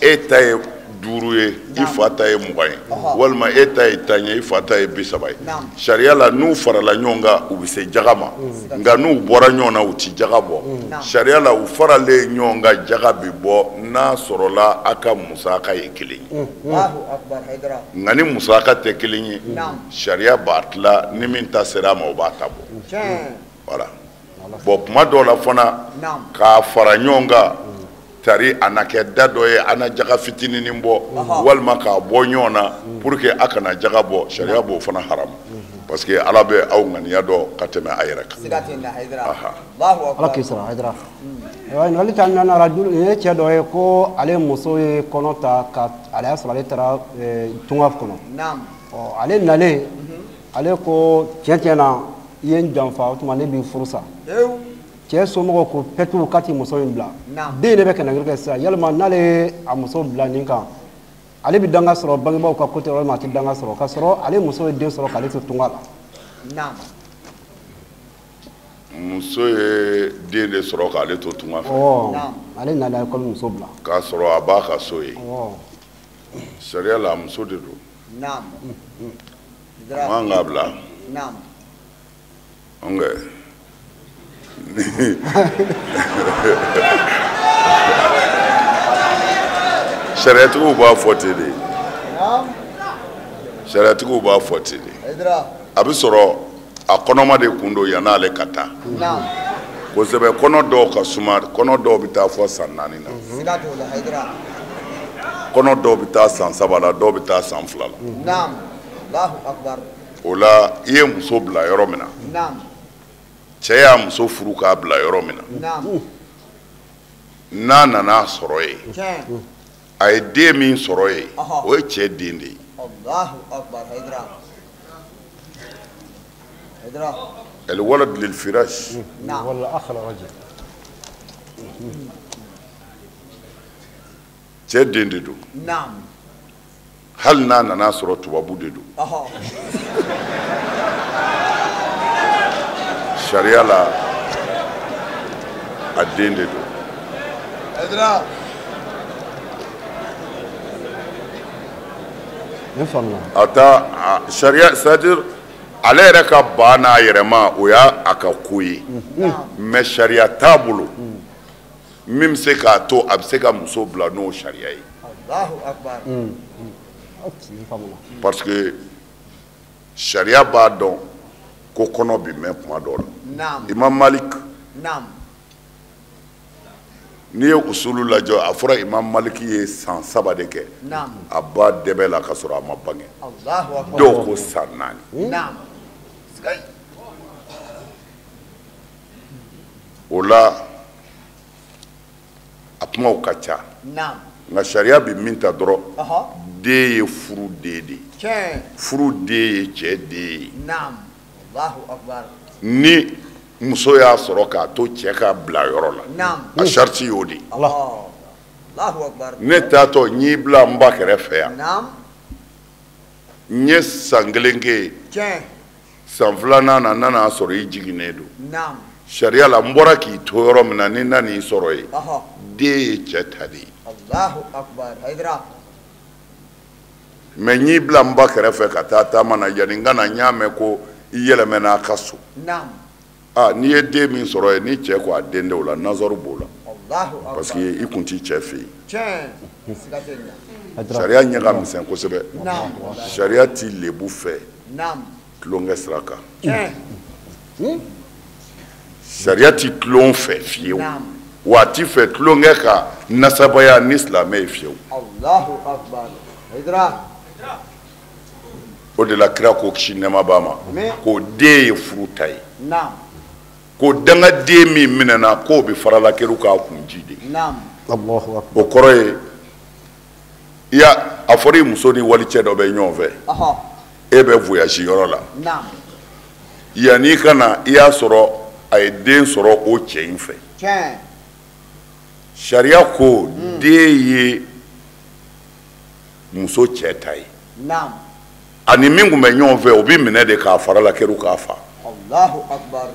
e ta ye 5 ye, i fa ta ye 20 ye, walima e ta ye 10 ye, i fa ta ye 30 ye, sariya la n'u farala ɲɔgɔn kan u bɛ se jaga ma, nka n'u bɔra ɲɔgɔn na u ti jaga bɔ. Sariya la u faralen ɲɔgɔn kan jaga bɛ bɔ n'a sɔrɔla a ka musaka ye kelen ye. Nka ni musaka tɛ kelen ye, sariya b'a tila, ni min ta sera a ma o b'a ta bɔ. Voilà. Bon, kuma dɔw la fana k'a fara ɲɔgɔn kan, tari a na kɛ da dɔ ye, a na jaga fitininin bɔ, walima k'a bɔ ɲɔgɔn na pour que a kana jaga bɔ, sariya b'o fana haramu, parce que Ala bɛ aw ŋaniya dɔn ka tɛmɛ a yɛrɛ kan. Ala k'i sara Hayidara. Ɲininkali 14nan, arajulu nin ye cɛ dɔ ye ko ale muso ye kɔnɔ ta ka ale y'a sɔrɔ ale taara tunga kɔnɔ. Ɔ ale nalen, ale ko tiɲɛ na i ye n janfa, o tuma ne b'i furu sa. Cɛ somɔgɔw ko pɛtu k'a ti muso in bila. Den de bɛ kɛnɛkiri kɛ sisan, yalima n'ale ye a muso bila nin kan, ale bɛ danga sɔrɔ bangebaaw ka côté walima a tɛ danga sɔrɔ, k'a sɔrɔ ale muso ye den sɔrɔ k'ale to tunga la. Muso ye den de sɔrɔ k'ale to tunga fɛ. Ale nana komi muso bila. K'a sɔrɔ a b'a ka so ye. Sariya la muso de don. A man k'a bila. Nka sariyatigiw b'a fɔ ten de. Sariyatigiw b'a fɔ ten de. A bɛ sɔrɔ a kɔnɔma de kun don yann'ale ka taa. Kosɛbɛ, kɔnɔ dɔw ka suma, kɔnɔ dɔw bɛ taa fɔ san 4 na. Siga t'o la Hayidara. Kɔnɔ dɔw bɛ taa san 3 la, dɔw bɛ taa san 2 la. Naam. Allahu akbar. O la i ye muso bila yɔrɔ min na. Naam. Cɛ y'a muso furu k'a bila yɔrɔ min na. Naam. N'a nana sɔrɔ yen. Tiɲɛ. A ye den min sɔrɔ yen, Ɔhɔ. o ye cɛ den de ye. Allahu akbar Hayidara. Hayidara. الولد للفراش. نعم. ولا اخ الرجل. Cɛ den de don. Naam. Hali n'a nana sɔrɔ tubabu de don. Ɔhɔ. Sariya la a den de don. Hayidara. Ne faamuna. A ta sariya, c'est à dire ale yɛrɛ ka ban n'a yɛrɛ ma, o y'a a ka ko ye. Mais sariya t'a bolo min bɛ se k'a to a bɛ se ka muso bila n'o sariya ye. Allahu akbar. Ne faamuna. Parce que sariya b'a dɔn ko kɔnɔ bɛ mɛn kuma dɔw la. Naam. Imam Malik. Naam. N'i ye usulu lajɛ, a fɔra Imam Malik ye san 3 de kɛ. Naam. A ba dɛbɛ la ka sɔrɔ a ma bange. Allahu akbar. Dɔw ko san 4. Naam. O la a kumaw ka ca. Naam. Nka sariya bɛ min ta dɔrɔn. Ɔhɔ. Den ye furu den de ye. Tiɲɛ. Furu den ye cɛ den ye. Naam. Allahu akbar. Ni muso y'a sɔrɔ k'a to cɛ ka bila yɔrɔ la. Naam. A sariti y'o de ye. Allah. Allahu akbar. Ne taatɔ n y'i bila n ba kɛrɛfɛ yan. Naam. N ye san 1 kɛ yen. Tiɲɛ. San 2nan na, n nana sɔrɔ i jiginnen don. Naam. Sariya la n bɔra k'i to yɔrɔ min na, ni n nan'i sɔrɔ yen. Ɔhɔ. Den ye cɛ ta de ye. Allahu akbar. Hayidara. Mais n y'i bila n ba kɛrɛfɛ ka taa taama na, yanni n ka na n y'a mɛn ko i yɛlɛmɛna a ka so. Naam. Aa, n'i ye den min sɔrɔ yen, ni cɛ ko a den tɛ o la, nazaru b'o la. Allahu akbar. Parce que i kun t'i cɛ fɛ yen. Tiɲɛ. Siga tɛ nin na. Sariya ɲɛ ka misɛn kosɛbɛ. Naam. Sariya t'i lebu fɛ. Naam. Tulonkɛ sira kan. Tiɲɛ. Sariya t'i tulon fɛ fiyewu. Naam. Wa a t'i fɛ tulonkɛ ka nasabaya ni silamɛ ye fiyewu. Allahu akbar. Hayidara. O de la kira ko kisi nɛɛma b'a ma. Amin. Ko den ye furu ta ye. Naam. Ko dangaden min minɛna k'o bɛ faralakeru k'a kun ji de. Naam. Allahu akbar. O kɔrɔ ye i y'a a fɔra i muso ni walicɛ dɔ bɛ ɲɔgɔn fɛ. Ɔhɔ. E bɛ voyage yɔrɔ la. Naam. Yanni i ka na, i y'a sɔrɔ a ye den sɔrɔ o cɛ in fɛ. Tiɲɛ. Sariya ko den ye muso cɛ ta ye. Naam. Ani min tun bɛ ɲɔgɔn fɛ, o bɛ minɛ de k'a fara la keru k'a fa. Allahu akbar.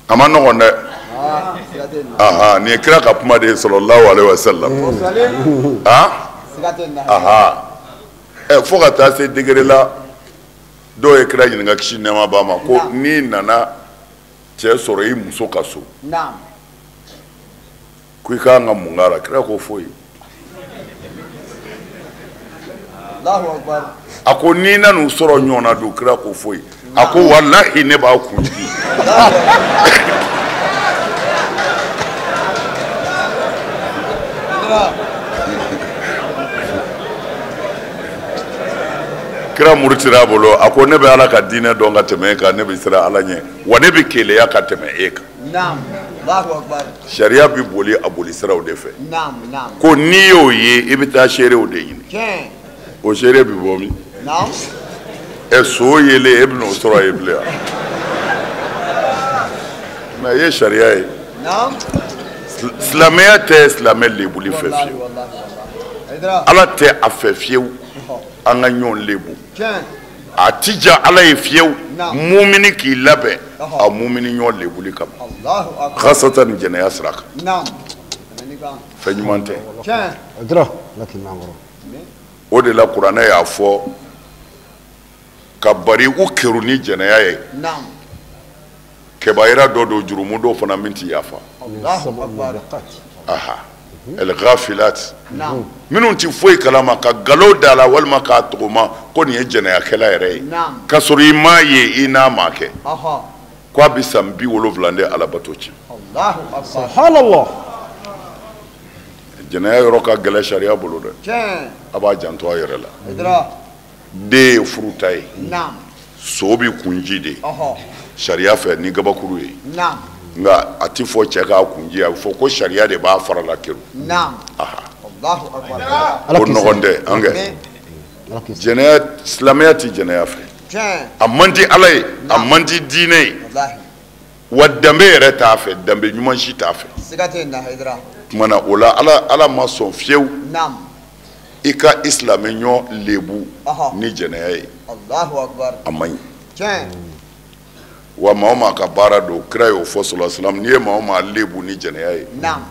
A ma nɔgɔn dɛ. Ah, siga tɛ nin na. Aha, nin ye kira ka kuma de ye sallallahu alaihi wa sallam. Ah? Siga tɛ nin na. Aha. Fo ka taa se degré la, dɔw ye kira ɲininka kisi nɛɛma b'a ma ko n'i nana cɛ sɔrɔ i muso ka so. Naam. Ko i ka kan ka mun k'a la, kira ko foyi. Allahu akbar. A ko n'i nan'u sɔrɔ ɲɔgɔn na don, kira ko foyi. A ko walahi ne b'a kun jigin. Kira murutira a bolo, a ko ne bɛ Ala ka diinɛ dɔn ka tɛmɛ e kan, ne bɛ siran Ala ɲɛ, wa ne bɛ keleya ka tɛmɛ e kan. Naam. Allahu akbar. Sariya bɛ boli a boli siraw de fɛ. Naam, naam. Ko n'i y'o ye, i bɛ taa seerew de ɲini. Tiɲɛ. O seere bɛ bɔ min? Naam. So yelen e bɛn'o sɔrɔ yen bilen wa? Mais i ye sariya ye. Naam. Silamɛya tɛ silamɛ lebuli fɛ fiyewu. Wallahi, wallahi, wallahi. Ala tɛ a fɛ fiyewu an ka ɲɔgɔn lebu. Tiɲɛ. A ti ja Ala ye fiyewu. Naam. Mumini k'i labɛn a mumini ɲɔgɔn lebuli kama. Allahu akbar. Khasatan jɛnɛya sira kan. Naam. Tɛmɛ ni kan. Fɛn ɲuman tɛ. Tiɲɛ. Hayidara. Ala k'i mɛn an kɔrɔ. O de la kuranɛ y'a fɔ ka bari u keru ni jɛnɛya ye. Naam. Kɛbayira dɔ don, jurumu dɔw fana min ti yafa. Allahu akbar. Aha. El ghafilat. Naam. Minnu ti foyi kalama ka nkalon da la walima k'a tɔgɔma ko nin ye jɛnɛyakɛla yɛrɛ ye. Naam. K'a sɔrɔ i m'a ye i n'a m'a kɛ. Ɔhɔ. Ko a bɛ san 70 de alabato tiɲɛ. Allahu akbar. Subhanallah. Jɛnɛya yɔrɔ ka gɛlɛn sariya bolo dɛ. Tiɲɛ. A b'a janto a yɛrɛ la. Hayidara. Den ye furu ta ye. Naam. So bɛ kunji de. Ɔhɔ. Sariya fɛ ni gabakuru ye. Naam. Nka a ti fɔ cɛ k'a kunji, a bɛ fɔ ko sariya de b'a fara la keru. Naam. Aha. Allahu akbar. Ala Ko k'i nɔgɔn tɛ an kɛ. Amin. Ala k'i Jɛnɛya, silamɛya ti jɛnɛya fɛ. Tiɲɛ. A man di Ala ye, a man di diinɛ ye. Walahi. Wa danbe yɛrɛ t'a fɛ, danbe ɲuman si t'a fɛ. Siga tɛ nin na Hayidara. Tuma na o la Ala ma sɔn fiyewu. Naam. I ka i silamɛ ɲɔ lebu Ɔhɔ. ni jɛnɛya ye. Allahu akbar. A man ɲi. Tiɲɛ. Wa maa o maa ka baara don, kira y'o fɔ sallallahu alaihi wasallam, n'i ye maa o maa lebu ni jɛnɛya ye, Naam.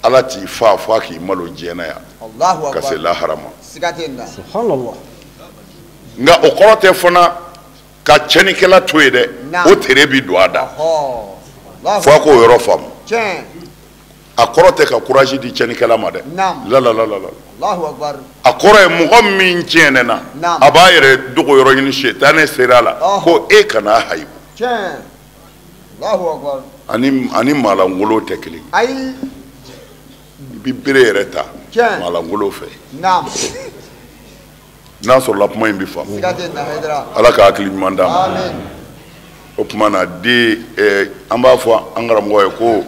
Ala t'i fa f'a k'i malo diɲɛ na yan Allahu ka se akbar. lahara ma. Siga tɛ nin na. Subhanallah. Nka o kɔrɔ tɛ fana ka tiɲɛnikɛla to yen dɛ. Naam. O tere bi don a da. Ɔhɔ. Allahu Fo a k'o yɔrɔ faamu. Tiɲɛ. A kɔrɔ tɛ ka courage di tiɲɛnikɛla ma dɛ. Naam. La la la la la. Allahu akbar. A kɔrɔ ye mɔgɔ min tiɲɛnɛna, Naam. a b'a yɛrɛ dogo yɔrɔ ɲini, sitanɛ sera a la Ɔhɔ. ko e kana hayibu. Tiɲɛ. Allahu akbar. Ani maalankolon tɛ kelen. Ayi. I bi bere yɛrɛ ta Tiɲɛ. maalankolon fɛ. Naam. N'a sɔrɔla kuma in bɛ faamu. Siga tɛ nin na Hayidara. Ala ka hakili ɲuman d'an ma. Amin. O tuma na den an b'a fɔ an karamɔgɔ ye ko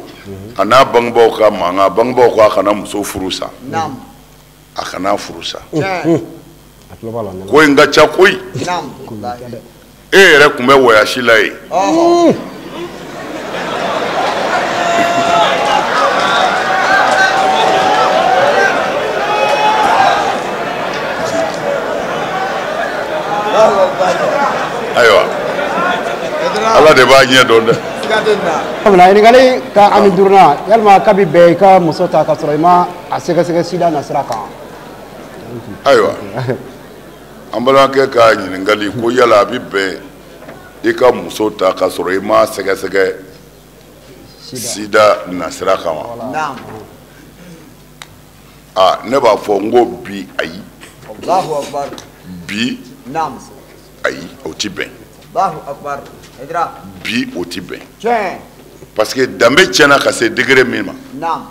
a n'a bangebaaw ka mankan, bangebaaw ko a kana muso furu sa. Naam. A kana furu sa. Tiɲɛ. A tulo b'a la ne la. Ko in ka ca koyi. Naam. Walahi. E yɛrɛ tun bɛ wɔyasi la yen. Ɔhɔ. Allahu akbar. Ayiwa. Hayidara. Ala de b'a ɲɛ dɔn dɛ. Siga tɛ nin na. Mina ɲininkali ka ani duurunan, yalima kabi bɛn i ka muso ta ka sɔrɔ i ma a sɛgɛsɛgɛ sida nasira kan. Ayiwa. An balimakɛ ka ɲininkali ko yala a bɛ bɛn i ka muso ta ka sɔrɔ i ma sɛgɛsɛgɛ sida nasira kan wa? Naam. Aa, ne b'a fɔ n ko bi ayi. Allahu akbar. Bi Naam. ayi, o ti bɛn. Allahu akbar. Hayidara. Bi o ti bɛn. Tiɲɛ. Parce que danbe tiɲɛna ka se degré min ma, Naam.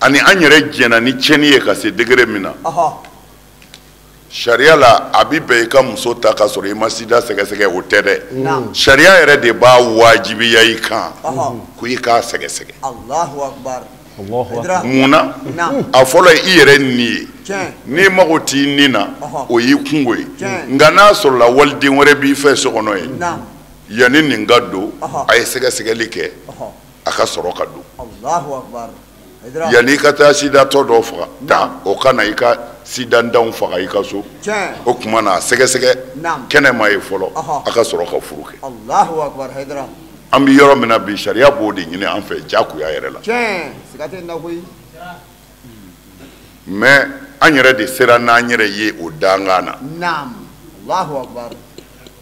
ani an yɛrɛ jɛnna ni tiɲɛni ye ka se degré min na, Ɔhɔ. sariya la a bi bɛn i ka muso ta ka sɔrɔ i ma sida sɛgɛsɛgɛ, o tɛ dɛ. Naam. Sariya yɛrɛ de b'a wajibiya i kan Ɔhɔ. ko i k'a sɛgɛsɛgɛ. Allahu akbar. Allahu akbar. Hayidara. Mun na? Naam. A fɔlɔ ye i yɛrɛ ni ye. Tiɲɛ. N'i mago t'i ni na, Ɔhɔ. o y'i kungo ye. Tiɲɛ. Nka n'a sɔrɔla waliden wɛrɛ b'i fɛ so kɔnɔ ye, Naam. yanni nin ka don, Ɔhɔ. a ye sɛgɛsɛgɛli kɛ, Ɔhɔ. a ka sɔrɔ ka don. Allahu akbar. Hayidara. Yanni i ka taa sidatɔ dɔ faga ta, o ka na i ka sidantanw faga i ka so. Tiɲɛ. O tuma na a sɛgɛsɛgɛ Naam. kɛnɛ ma ye fɔlɔ, Ɔhɔ. a ka sɔrɔ ka furu kɛ. Allahu akbar. Hayidara. An bɛ yɔrɔ min na bi, sariya b'o de ɲini an fɛ jagoya yɛrɛ la. Tiɲɛ. Siga tɛ nin na koyi. Mais an yɛrɛ de sera n'an yɛrɛ ye o dankan na. Naam. Allahu akbar.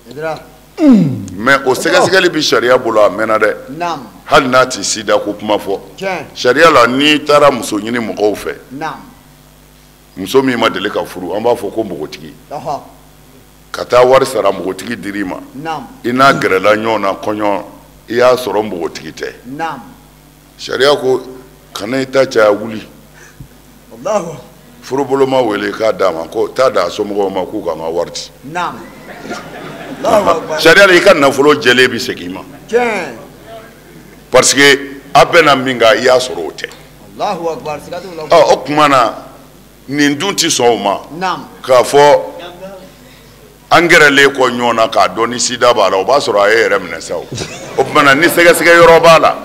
Hayidara. Mais o sɛgɛsɛgɛli bɛ sariya bolo a mɛnna dɛ. Naam. Hali n'a ti sida ko kuma fɔ. Tiɲɛ. Sariya la n'i taara muso ɲini mɔgɔw fɛ, Naam. muso min ma deli ka furu, an b'a fɔ ko npogotigi. Ɔhɔ. Ka taa wari sara npogotigi dir'i ma. Naam. I n'a gɛrɛla ɲɔgɔn na kɔɲɔ, i y'a sɔrɔ npogotigi tɛ. Naam. Sariya ko kana i ta caya wuli. Allahu. Furuboloma wele k'a d'a ma ko taa d'a somɔgɔw ma k'u ka n ka wari di. Naam. Allahu akbar. Sariya la i ka nafolo jɛlen bɛ segin i ma. Tiɲɛ. Parce que a bɛnna min kan i y'a sɔrɔ o tɛ. Allahu akbar. Siga t'o la. Ɔ o tuma na nin dun ti sɔn o ma. Naam. K'a fɔ an gɛrɛlen kɔ ɲɔgɔn na k'a dɔn ni sida b'a la, o b'a sɔrɔ a ye yɛrɛ minɛ sa o. O tuma na ni sɛgɛsɛgɛ yɔrɔ b'a la,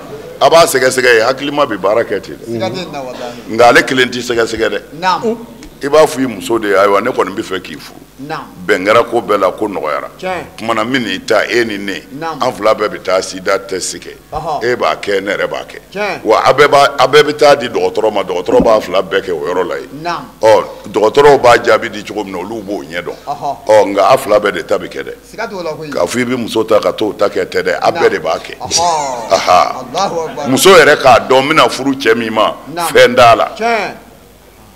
a b'a sɛgɛsɛgɛ ye, hakilima bɛ baara kɛ ten dɛ. Siga tɛ nin na walahi. Nka ale kelen ti sɛgɛsɛgɛ dɛ. Naam. I b'a fɔ i muso de ye, ayiwa ne kɔni bɛ fɛ k'i furu. Naam. Bɛn kɛra ko bɛɛ la, ko nɔgɔyara. Tiɲɛ. Tuma na min n'i ta e ni ne, Naam. an fila bɛɛ bɛ taa sida test kɛ. Ɔhɔ. E b'a kɛ, ne yɛrɛ b'a kɛ. Tiɲɛ. Wa a bɛɛ bɛ taa di dɔgɔtɔrɔ ma, dɔgɔtɔrɔ b'a fila bɛɛ kɛ o yɔrɔ la yen. Naam. Ɔ dɔgɔtɔrɔw b'a jaabi di cogo min na, olu b'o ɲɛ dɔn. Ɔhɔ. Ɔ nka a fila bɛɛ de ta bɛ kɛ dɛ. Siga t'o la koyi. K'a fɔ i bɛ muso ta ka t'o ta kɛ tɛ dɛ, a bɛɛ de b'a kɛ. Ɔhɔ. Aha. Allahu akbar. Muso yɛrɛ k'a dɔn n bɛna furu cɛ min ma, Naam. fɛn t'a la. Tiɲɛ.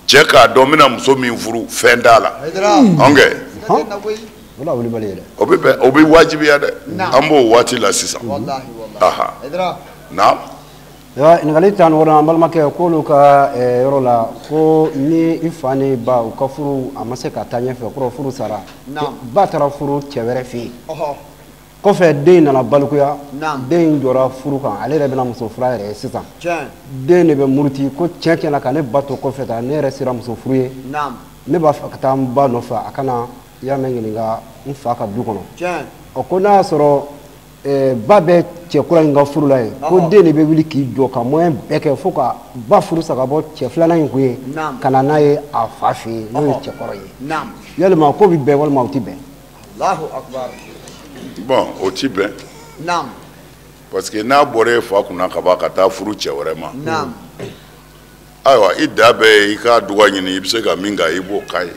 Cɛ k'a dɔn n bɛna muso min furu, fɛn t'a la. Hayidara. Ɔn kɛ. Siga tɛ nin na koyi. O la wulibali ye dɛ. O bɛ bɛn, o bɛ wajibiya dɛ. Naam. An b'o waati la sisan. Walahi walahi. Aha. Naam. Ɲininkali tan wɔɔrɔ an balimakɛ k'olu ka yɔrɔ la ko ni i fa ni ba u ka furu a ma se ka taa ɲɛfɛ kɔrɔ furu sara ba taara furu cɛ wɛrɛ fɛ yen kɔfɛ den nana balikuya den jɔra furu kan ale yɛrɛ bɛna muso furu yɛrɛ ye sisan den de bɛ muruti ko tiɲɛ tiɲɛ na ka ne ba to kɔfɛ tan ne yɛrɛ sera muso furu ye ne b'a fɛ ka taa n ba nɔfɛ a kana i y'a mɛn ɲininka n fa ka du kɔnɔ ɔ ko n'a y'a sɔrɔ ba bɛ cɛ kura in ka furu la yen ko den de bɛ wuli k'i jɔ ka moyen bɛɛ kɛ fo ka ba furu sa ka bɔ cɛ filanan in kun ye ka na n'a ye a fa fɛ yen n'o ye cɛkɔrɔ ye yalima ko bɛ bɛn walima o tɛ bɛn. Allahu akbar. Bon o ti bɛn. Parce que n'a bɔra e fa kunna ka ban ka taa furu cɛ wɛrɛ ma. Ayiwa i da bɛɛ ye i k'a duga ɲini i bɛ se ka min k'a ye i b'o k'a ye.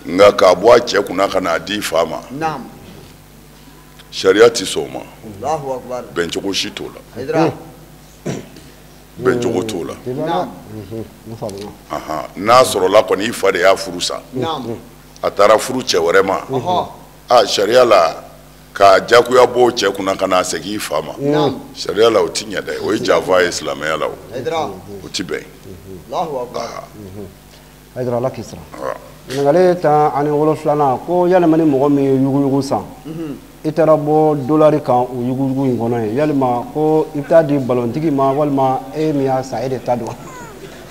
Nka k'a bɔ a cɛ kunna ka n'a di i fa ma. Sariya ti sɔn o ma. Bɛncogo si t'o la. Bɛncogo t'o la. N'a sɔrɔla kɔni i fa de y'a furu sa. A taara furu cɛ wɛrɛ ma. A sariya la k'a jagoya bɔ o cɛ kunna ka n'a segin i fa ma. Sariya la o ti ɲɛ dɛ. O ye janfa ye silamɛya la o. O ti bɛn. Hayidara Ala k'i sara. Ɲininkali 17nan ko yalima ni mɔgɔ min ye yuguyugu san. I taara bɔ dolari kan o yuguyugu in kɔnɔ yen yalima ko i bɛ taa di balontigi ma walima e min y'a san e de ta don.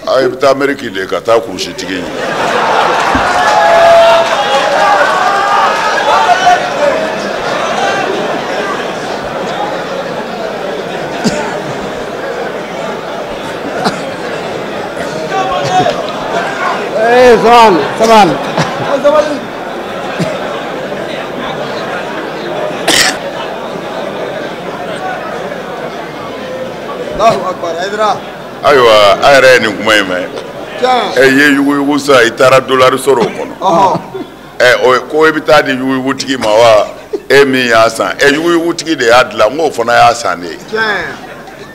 I bɛ taa Ameriki de ka taa kurusitigi ɲini. Ee Saman Saman. Ayiwa a yɛrɛ ye nin kuma in mɛn ɛ i ye yuguyugu san i taara dolari sɔrɔ o kɔnɔ ɛ ko e bɛ taa di yuguyugutigi ma wa e min y'a san ɛ yuguyugutigi de y'a dilan n k'o fana y'a san de ye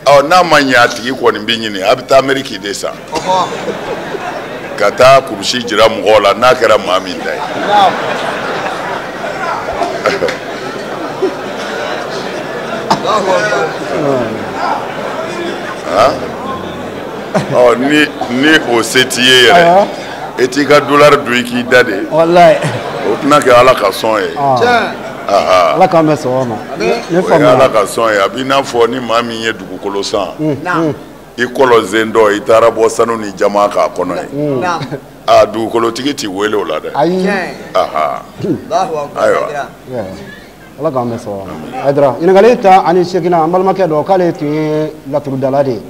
ɔ n'a ma ɲɛ a tigi kɔni bɛ ɲini a bɛ taa Ameriki de san ka taa kurusi jira mɔgɔw la n'a kɛra maa min ta ye. Ɔ ni o se t'i ye yɛrɛ e t'i ka dolari don i k'i da de. Walayi. O tɛna kɛ Ala ka sɔn ye. Ala k'an bɛn sɔgɔma ma. O ye Ala ka sɔn ye a b'i n'a fɔ ni maa min ye dugukolo san. I kɔlɔn dɔ i taara bɔ sanu ni jama k'a kɔnɔ ye. A dugukolotigi t'i wele o la dɛ. Ayi. Ayiwa. Ala k'an bɛn sɔgɔma ma. Hayidara ɲininkali 18nan an balimakɛ dɔ k'ale tun ye laturudala de ye.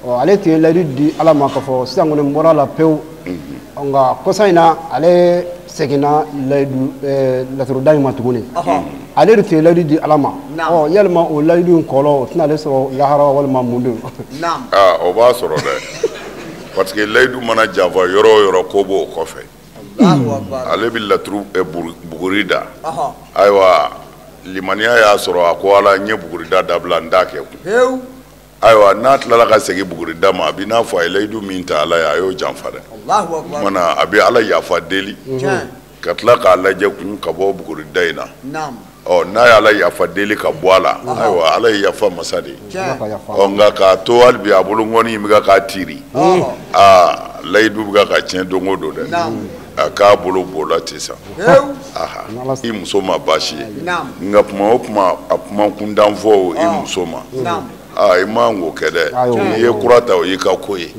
Ɔ ale tun ye layidu di Ala ma k'a fɔ sisan kɔni n bɔra la pewu. Nka kɔsa in na ale seginna layidu laturuda in ma tuguni. Ale de tun ye layidu di Ala ma. Ɔ yalima o layidu in kɔlɔ o tɛna ale sɔrɔ lahara walima mun don. Aa o b'a sɔrɔ dɛ parce que layidu mana janfa yɔrɔ o yɔrɔ ko b'o kɔfɛ. Ale bɛ laturu buguri da. Ayiwa limaniya y'a sɔrɔ a ko Ala n ye bugurida dabila n t'a kɛ kun. Ayiwa n'a tilala ka segin bugurida ma a b'i n'a fɔ a ye layidu min ta Ala ye a y'o janfa dɛ. Kumana a bɛ Ala yafa deli ka tila k'a lajɛ kun ka bɔ bugurida in na. Ɔ n'a ye Ala yafa deli ka bɔ a la ayiwa Ala ye yafa masa de ye. Ɔ nka k'a to hali bi a bolo ŋɔni in bɛ ka k'a tiiri. Aa layidu bɛ ka tiɲɛ don o don dɛ. A k'a bolo b'o la ten sa. I muso ma baasi ye nka kuma o kuma a kuma kuntan fɔ i muso ma. Aa i man k'o kɛ dɛ n'i ye kura ta o y'i ka ko ye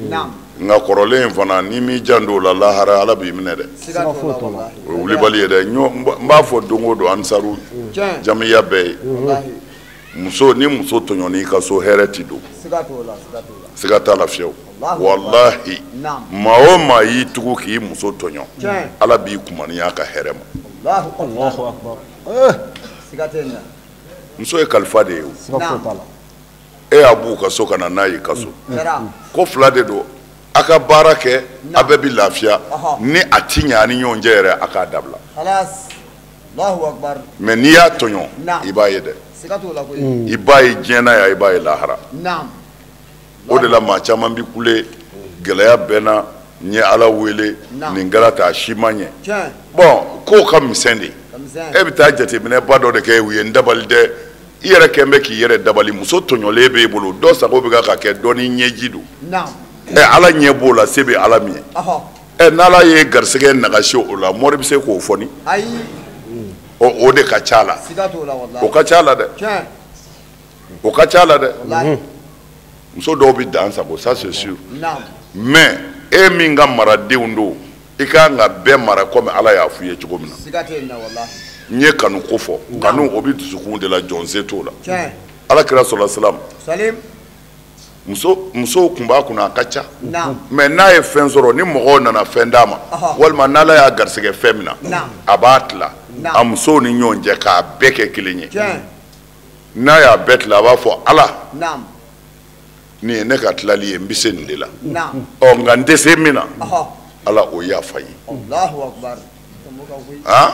nka kɔrɔlen in fana n'i m'i janto o la lahara Ala b'i minɛ dɛ. O ye wulibali ye dɛ n b'a fɔ don o don ansaru jamiya bɛɛ ye muso ni muso tɔɲɔn'i ka so hɛrɛ ti don siga t'a la fiyewu walahi maa o maa y'i tugu k'i muso tɔɲɔ Ala b'i kumaniya ka hɛrɛ ma. Muso ye kalifa de ye o. E y'a b'u ka so ka na n'a y'i ka so ko fila de don a ka baara kɛ a bɛɛ bɛ lafiya ni a ti ɲɛ a ni ɲɔgɔn cɛ yɛrɛ a k'a dabila mais n'i y'a tɔɲɔ i b'a ye dɛ i b'a ye diɲɛ na yan i b'a ye lahara o de la maa caman bɛ kule gɛlɛya bɛɛ na n ye Ala wele nin kɛra tan a si ma ɲɛ bon kow ka misɛn de e bɛ taa jateminɛba dɔ de kɛ u ye n dabali dɛ. I yɛrɛ kɛn bɛ k'i yɛrɛ dabali, muso tɔɲɔlen b'e bolo, dɔ sago bɛ ka kɛ dɔ ni ɲɛji don. Ɛ Ala ɲɛ b'o la, se bɛ Ala min ye. Ɛ n'Ala ye garisɛgɛ nagasi o la, mɔri bɛ se k'o fɔ ni? Ayi. O de ka ca la. O ka ca la dɛ. O ka ca la dɛ. Muso dɔw bɛ dan sago, ça c'est sûr. Mais e min ka maradenw don, i ka kan ka bɛɛ mara komi Ala y'a f'i ye cogo min na. N ye kanu ko fɔ, kanu o bɛ dusukun de la, jɔn se t'o la. Ala kira sɔrɔ salam, musow tun b'a kunna a ka ca. Mais n'a ye fɛn sɔrɔ, ni mɔgɔw nana fɛn d'a ma, walima n'Ala y'a garisɛgɛ fɛn min na, a b'a tila a musow ni ɲɔgɔn cɛ k'a bɛɛ kɛ kelen ye. N'a y'a bɛɛ tila, a b'a fɔ Ala, nin ye ne ka tilali ye, n bɛ se nin de la. Ɔ nka n tɛ se min na, Ala o yafa n ye. Han,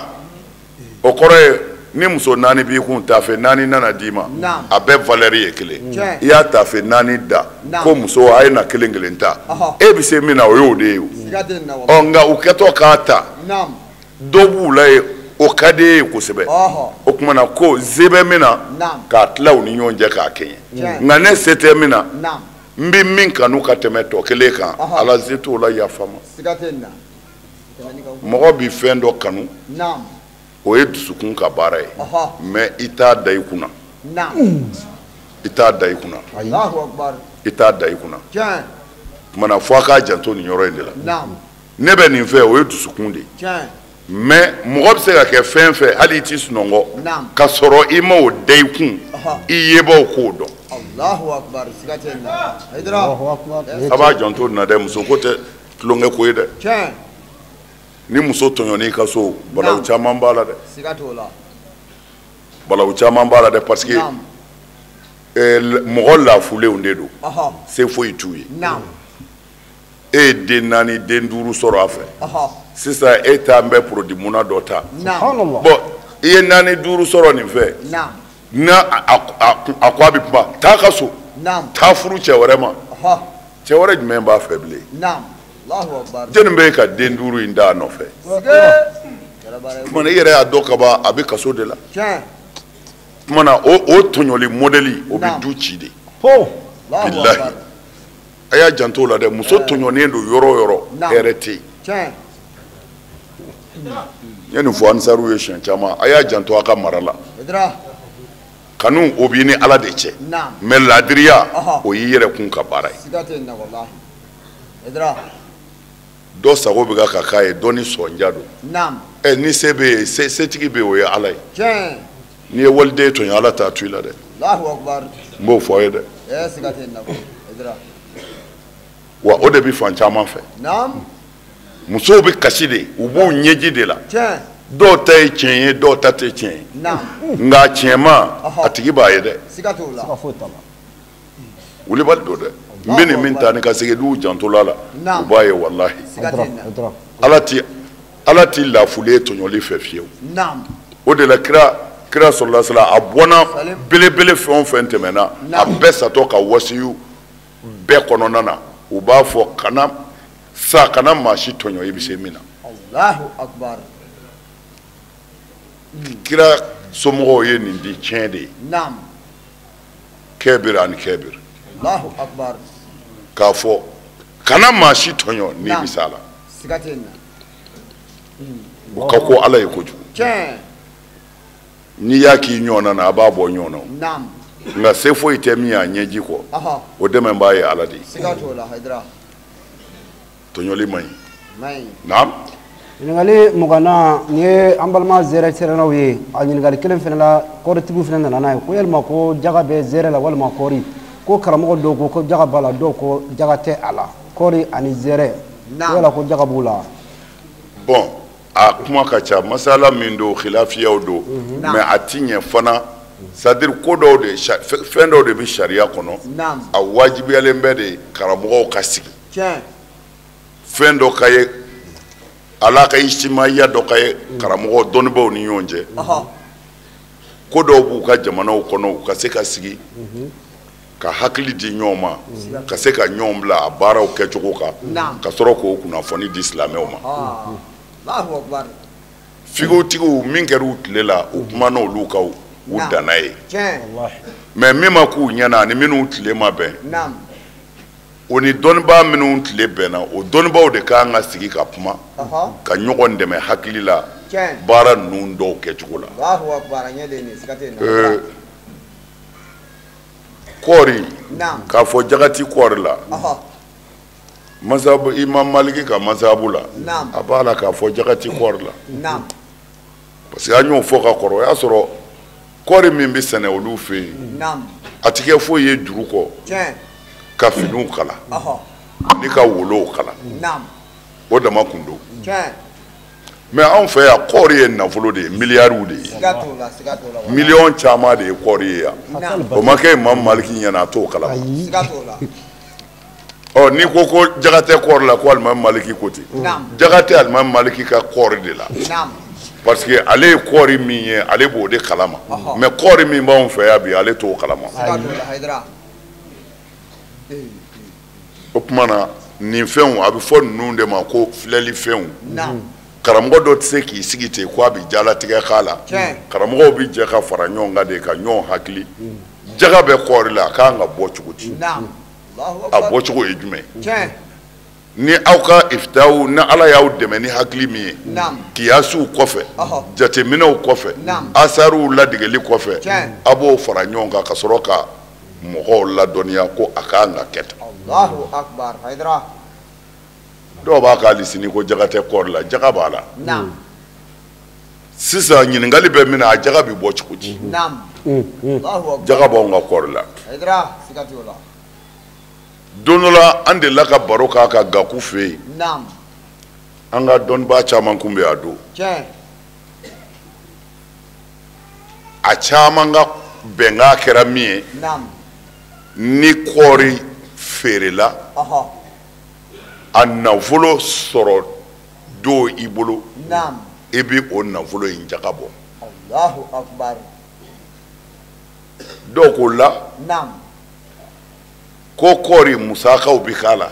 o kɔrɔ ye ni muso naani b'i kun, taafe naani nana d'i ma, a bɛɛ valeur ye kelen. I y'a taafe naani da ko muso a ye na kelen kelen ta, e bɛ se min na o y'o de ye o. Ɔ nka u kɛtɔ k'a ta, dɔ b'u la ye o ka di e ye kosɛbɛ. O tuma na ko se bɛ min na k'a tila u ni ɲɔgɔn cɛ k'a kɛɲɛ. Nka ne se tɛ min na, n bɛ min kanu ka tɛmɛ tɔ kelen kan, Ala se t'o la, yafa ma. Mɔgɔ bɛ fɛn dɔ kanu, o ye dusukun ka baara ye, mais i t'a da i kunna. I t'a da i kunna. I t'a da i kunna. Tuma na fo a k'a janto nin yɔrɔ in de la. Ne bɛ nin fɛ, o ye dusukun de ye. Mais mɔgɔ bɛ se ka kɛ fɛn fɛn, hali i t'i sunɔgɔ ka sɔrɔ i ma o da i kun, i yebaw k'o dɔn. A b'a janto nin na dɛ, muso ko tɛ tulonkɛ ko ye dɛ. Ni muso tɔɲɔn'i ka so, balawu caman b'a la dɛ. Balawu caman b'a la dɛ, parce que mɔgɔ lafulenw de don, se foyi t'u ye. E ye den naani, den duuru sɔrɔ a fɛ, sisan e t'an bɛ produit munna dɔ ta. Bon, i ye naani duuru sɔrɔ nin fɛ, n'a a ko a bɛ kuma, taa ka so, taa furu cɛ wɛrɛ ma. Cɛ wɛrɛ jumɛn b'a fɛ bilen? Jɔnni bɛ ka den duuru in d'a nɔfɛ? Tuma na i yɛrɛ y'a dɔn kaban, a bɛ kaso de la. Tuma na o tɔɲɔli modèle o bɛ du ci de. Bilahi, a y'a janto o la dɛ, muso tɔɲɔnen don yɔrɔ o yɔrɔ, hɛrɛ tɛ yen. N ye nin fɔ ansaruw ye siɲɛ caman, a y'a janto a ka mara la. Kanu o b'i ni Ala de cɛ, mais laadiriya o y'i yɛrɛ kun ka baara ye. Dɔ sago bɛ ka k'a ye, dɔ ni sɔnja don. Ɛ ni se bɛ yen, setigi bɛ yen, o ye Ala ye. N'i ye waliden tɔɲɔ, Ala t'a to i la dɛ. N b'o fɔ a ye dɛ. Wa o de bɛ fan caman fɛ. Musow bɛ kasi de, u b'u ɲɛji de la. Dɔw ta ye tiɲɛ ye, dɔw ta tɛ tiɲɛ ye. Nka tiɲɛma a tigi b'a ye dɛ. Wulibali don dɛ. N bɛ nin min ta ni ka segin n'u jantola la, u b'a ye walahi. Ala ti lafulen tɔɲɔli fɛ fiyewu. O de la kira sɔrɔla sala a bɔnna belebele fɛn o fɛn tɛmɛna, a bɛɛ satɔ ka wasiyu bɛɛ kɔnɔna na, u b'a fɔ kana sa, kana maa si tɔɲɔ i bɛ se min na. Kira somɔgɔw ye nin di tiɲɛ de ye. Kɛbir ani kɛbir. K'a fɔ kana maa si tɔɲɔ n'i bɛ s'a la. O ka ko Ala ye kojugu. N'i y'a k'i ɲɔgɔnna na, a b'a bɔ ɲɔgɔn na. Nka se foyi tɛ min y'a ɲɛji kɔ, o dɛmɛ b'a ye Ala de ye. Tɔɲɔli man ɲi. Naam. Ɲininkali muganna nin ye an balima zɛrɛ sɛrɛnnaw ye. A ɲininkali kelen fana la, kɔɔritigiw fana nana n'a ye ko yalima ko jaga bɛ zɛrɛ la walima kɔɔri? Ko karamɔgɔ dɔw ko jaga b'a la, dɔw ko jaga tɛ a la. Kɔɔri ani zɛrɛ, yala ko jaga b'u la? Bon, a kuma ka ca, masala min don, khilafiyaw don, mais a ti ɲɛ fana. C'est à dire ko dɔw de, fɛn dɔw de bɛ sariya kɔnɔ, a wajibiyalen bɛ de karamɔgɔw ka sigi. Fɛn dɔ ka ye, Ala ka ijtimaiya dɔ ka ye karamɔgɔ dɔnnibaw ni ɲɔgɔn cɛ. Ko dɔw b'u ka jamanaw kɔnɔ, u ka se ka sigi ka hakili di ɲɔgɔn ma, ka se ka ɲɔgɔn bila a baaraw kɛcogo kan, ka sɔrɔ k'o kunnafoni di silamɛw ma. Figotigiw min kɛra u tile la, u kumana olu kan. u danna ye. Mais min ma k'u ɲɛna ani minnu tile ma bɛn, o ni dɔnnibaa minnu tile bɛnna, o dɔnnibaaw de ka kan ka sigi ka kuma, ka ɲɔgɔn dɛmɛ hakili la baara ninnu dɔw kɛcogo la. Kɔɔri, k'a fɔ jagati kɔɔri la, masabu Imam Maliki ka masabu la, a b'a la k'a fɔ jagati kɔɔri la. Parce que an y'o fɔ ka kɔrɔ, o y'a sɔrɔ kɔɔri min bɛ sɛnɛ olu fɛ yen, a ti kɛ foyi ye juru kɔ ka finiw kala ni ka wolow kala, o dama kun don. Mais anw fɛ yan kɔɔri ye nafolo de ye, miliyariw de ye, miliyɔn caman de ye kɔɔri ye yan. O ma kɛ Imam Maliki ɲɛna, a t'o kalama. Ɔ n'i ko ko jaga tɛ kɔɔri la, ko Alimami Maliki ko ten, jaga tɛ Alimami Maliki ka kɔɔri de la, parce que ale ye kɔɔri min ye, ale b'o de kalama. Mais kɔɔri min b'anw fɛ yan bi, ale t'o kalama. O tuma na nin fɛnw a bɛ fɔ ninnu de ma ko filɛlifɛnw. Karamɔgɔ dɔ tɛ se k'i sigi ten ko a bɛ jalatigɛ k'a la. Karamɔgɔw bɛ jɛ ka fara ɲɔgɔn kan de ka ɲɔgɔn hakili. Jaga bɛ kɔɔri la, a kan ka bɔ cogo di? A bɔcogo ye jumɛn? Ni aw ka ifitaw, ni Ala y'aw dɛmɛ ni hakili min ye, kiyasiw kɔfɛ, jateminɛw kɔfɛ, asariw ladegeli kɔfɛ, a b'o fara ɲɔgɔn kan ka sɔrɔ ka mɔgɔw ladɔnniya ko a kan ka kɛ tan. Dɔw b'a k'ale sini ko jaga tɛ kɔɔri la, jaga b'a la. Sisan ɲininkali bɛ min na, a jaga bɛ bɔ cogo di? Jaga b'anw ka kɔɔri la. Don dɔ la an delila ka baro k'a ka Gaku fɛ yen. An ka dɔnnibaa caman kun bɛ a don. A caman ka bɛnkan kɛra min ye, ni kɔɔri feerela, a nafolo sɔrɔ don i bolo, i bɛ o nafolo in jaga bɔ. Dɔw ko la ko kɔɔri musakaw bɛ k'a la,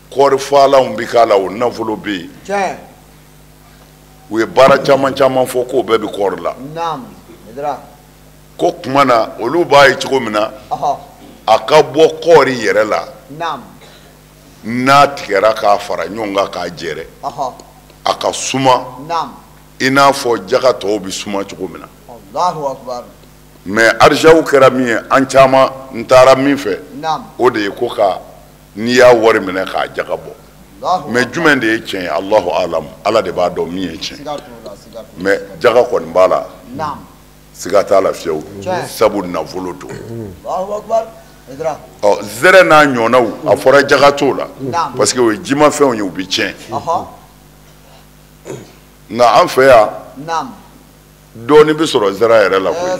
kɔɔri faalanw bɛ k'a la, o nafolo bɛ yen. U ye baara caman caman fɔ k'o bɛɛ bɛ kɔɔri la. Ko tuma na olu b'a ye cogo min na, a ka bɔ kɔɔri yɛrɛ la, n'a tigɛra k'a fara ɲɔgɔn kan k'a jɛrɛ, a ka suma i n'a fɔ jaga tɔw bɛ suma cogo min na. Mais arijaw kɛra min ye, an caman n taara min fɛ, o de ye ko ka n'i y'a wari minɛ k'a jaga bɔ. Mais jumɛn de ye tiɲɛ ye? Alahu alam, Ala de b'a dɔn min ye tiɲɛ. Mais jaga kɔni b'a la, siga t'a la fiyewu, sabu nafolo don. Ɔ zɛrɛ n'a ɲɔgɔnnaw, a fɔra jaga t'o la, parce que o ye jimafɛnw ye, u bɛ tiɲɛ. Nka an fɛ yan, dɔɔnin bɛ sɔrɔ zɛrɛ yɛrɛ la koyi.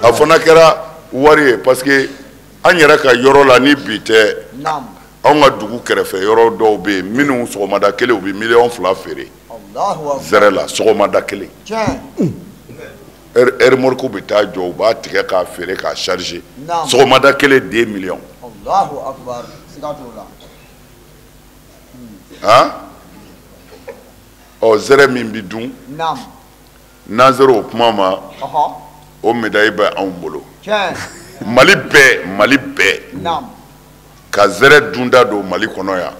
A fana kɛra wari ye, parce que an yɛrɛ ka yɔrɔ la ni bi tɛ, anw ka dugu kɛrɛfɛ yɔrɔ dɔw bɛ yen minnu sɔgɔmada kelen u bɛ 2 miliyɔn feere zɛrɛ la, sɔgɔmada kelen. Remorque bɛ taa jɔ, u b'a tigɛ k'a feere k'a charger, sɔgɔmada kelen 2 miliyɔn. Ɔ zɛrɛ min bɛ dun, n'an sera o kuma ma, o médaille bɛ anw bolo. Mali bɛɛ, Mali bɛɛ ka zɛrɛ dunda don Mali kɔnɔ yan,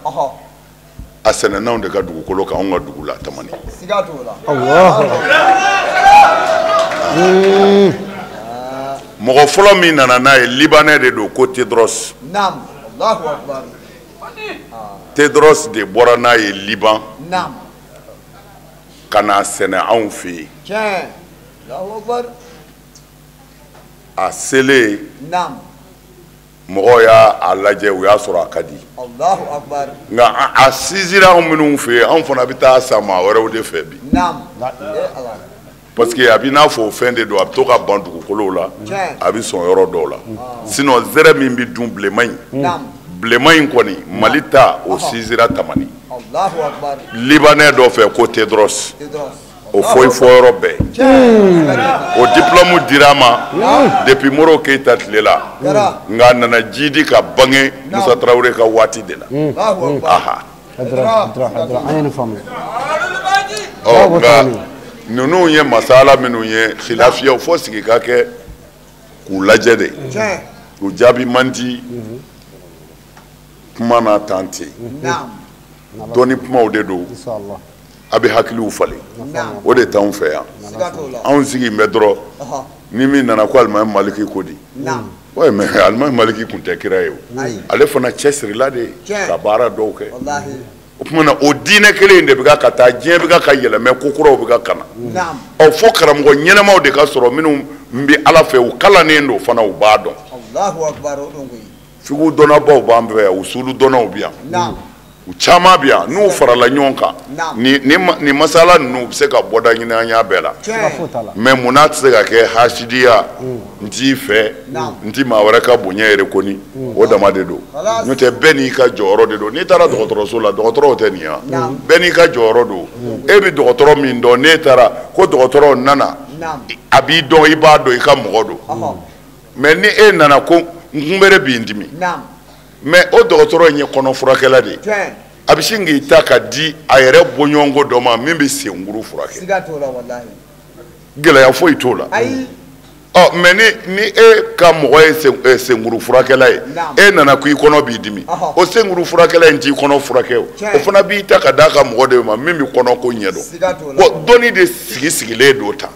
a sɛnɛnanw de ka dugukolo kan, anw ka dugu la Tamani. Mɔgɔ fɔlɔ min nana n'a ye, Libanais de don, ko Tedros. Tedros de bɔra n'a ye Liban ka n'a sɛnɛ anw fɛ yen. A selen, mɔgɔw y'a lajɛ, u y'a sɔrɔ a ka di. Nka a sinsinra anw minnu fɛ yen, anw fana bɛ taa san maa wɛrɛw de fɛ bi. Parce que a bɛ n'a fɔ o fɛn de don, a bɛ to ka ban dugukolow la, a bɛ sɔn yɔrɔ dɔw la. Sinon zɛrɛ min bɛ dun, bilenman in, bilenman in kɔni, Mali ta o sinsinra Tamani. Libanais dɔ fɛ ko Tedros, o fɔ i fɔ yɔrɔ bɛɛ. O diplôme dira a ma depuis Modibo Keyita tile la, nka a nana jidi ka bange Musa Tarawele ka waati de la. Aha. Ɔ nka ninnu ye masala minnu ye khilafiyaw fo sigi ka kɛ k'u lajɛ de. U jaabi man di kuma n'a tan ten. Dɔnni kumaw de don. A bɛ hakiliw falen. O de t'anw fɛ yan. Anw sigi bɛ dɔrɔn ni min nana ko alimami Maliki ko di. Oui, mais alimami Maliki tun tɛ kira ye o. Ale fana cɛsirila de ka baara dɔw kɛ. O tuma na o diinɛ kelen in de bɛ ka taa diɲɛ bɛ ka yɛlɛmɛ ko kuraw bɛ ka na. Ɔ fo karamɔgɔ ɲɛnamaw de ka sɔrɔ minnu bɛ Ala fɛ u kalannen don fana u b'a dɔn. Figu dɔnnabaw b'an fɛ yan usulu dɔnnaw bɛ yan. U caman bɛ yan n'u farala ɲɔgɔn kan nin masala ninnu u bɛ se ka bɔda ɲini an y'a bɛɛ la. Mais munna tɛ se ka kɛ hasidiya n t'i fɛ n t'i maa wɛrɛ ka bonya yɛrɛ kɔni o dama de don. N'o tɛ bɛɛ n'i ka jɔyɔrɔ de don. N'i taara dɔgɔtɔrɔso la dɔgɔtɔrɔw tɛ nin yan. Bɛɛ n'i ka jɔyɔrɔ don. E bɛ dɔgɔtɔrɔ min dɔn n'e taara ko dɔgɔtɔrɔ nana a b'i dɔn i b'a dɔn i ka mɔgɔ don. Mais ni e nana ko n kunbere b'i dimi. Mais o dɔgɔtɔrɔ in ye kɔnɔ furakɛla de ye. A bɛ sin k'i ta ka di a yɛrɛ bɔɲɔgɔnko dɔ ma min bɛ senkuru furakɛ. Gɛlɛya foyi t'o la. Ɔ mais ni e ka mɔgɔ ye senkuru furakɛla ye e nana ko i kɔnɔ b'i dimi o senkuru furakɛla in t'i kɔnɔ furakɛ o o fana b'i ta ka d'a ka mɔgɔ de ma min bɛ kɔnɔ ko ɲɛdɔn. Bon dɔnni de sigi sigilen don tan.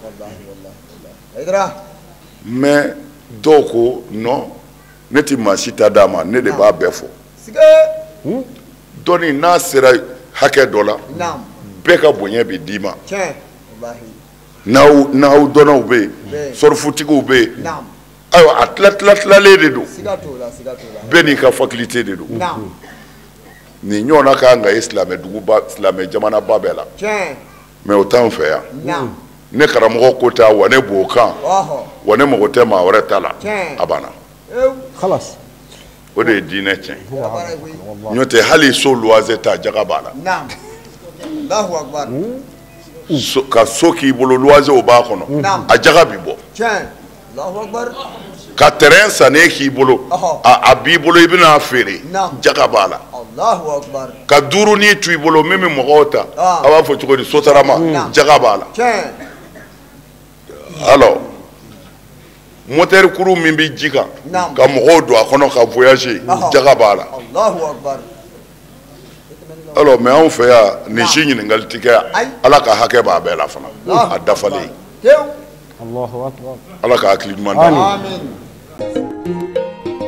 Mais dɔw ko non. Ne tɛ maa si ta d'a ma ne de b'a bɛɛ fɔ. Dɔnni n'a sera hakɛ dɔ la bɛɛ ka bonya bɛ d'i ma. N'aw dɔnnaw bɛ yen sɔrɔfutigiw bɛ yen ayiwa a tila tila tilalen de don. Bɛɛ n'i ka faculté de don. Nin ɲɔgɔnna ka kan ka ye silamɛ duguba silamɛ jamanaba bɛɛ la. Mais o t'anw fɛ yan. Ne karamɔgɔ ko ta wa ne b'o kan wa ne mago tɛ maa wɛrɛ ta la a banna. خلاص o de ye diinɛ tiɲɛ. N'o tɛ hali so luwanze ta jaga b'a la. Ka so k'i bolo luwanze o b'a kɔnɔ a jaga bi bɔ. Ka terrain san e k'i bolo a b'i bolo i bɛna feere jaga b'a la. Ka duurunin to i bolo min bɛ mɔgɔw ta a b'a fɔ cogo di sotarama jaga b'a la. Alors moteur kuru min bɛ ji kan ka mɔgɔw don a kɔnɔ ka voyager jaga b'a la. Alors mais anw fɛ yan nin si ɲininkali tɛ kɛ yan. Ala ka hakɛ b'a bɛɛ la fana a dafalen. Ala ka hakili ɲuman d'an ma.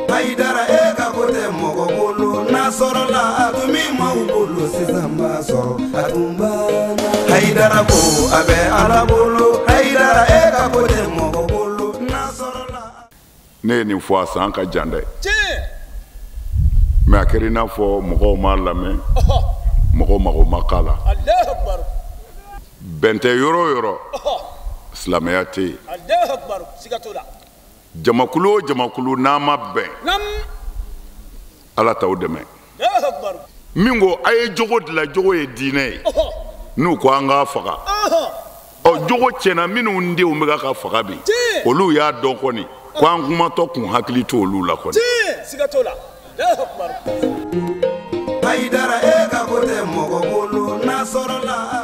Hayidara e ka ko tɛ mɔgɔ bolo n'a sɔrɔla a tun bɛ maaw bolo sisan b'a sɔrɔ a tun banna. Hayidara ko a bɛ Ala bolo Hayidara e ka ko tɛ mɔgɔ bolo. Ne ye nin fɔ a san ka jan dɛ. Mais a kɛra i n'a fɔ mɔgɔw m'a lamɛn mɔgɔw mago ma k'a la. Bɛn tɛ yɔrɔ o yɔrɔ silamɛya tɛ yen. Jamakulu o jamakulu n'a ma bɛn Ala t'aw dɛmɛ. Min ko a ye jogo dilan jogo ye diinɛ ye n'u ko an k'a faga. Ɔ jogo tiɲɛna minnu denw bɛ ka faga bi olu y'a dɔn kɔni. Ko an kumatɔ kun hakili to olu la kɔni. Hayidara e ka ko tɛ mɔgɔ bolo n'a sɔrɔla.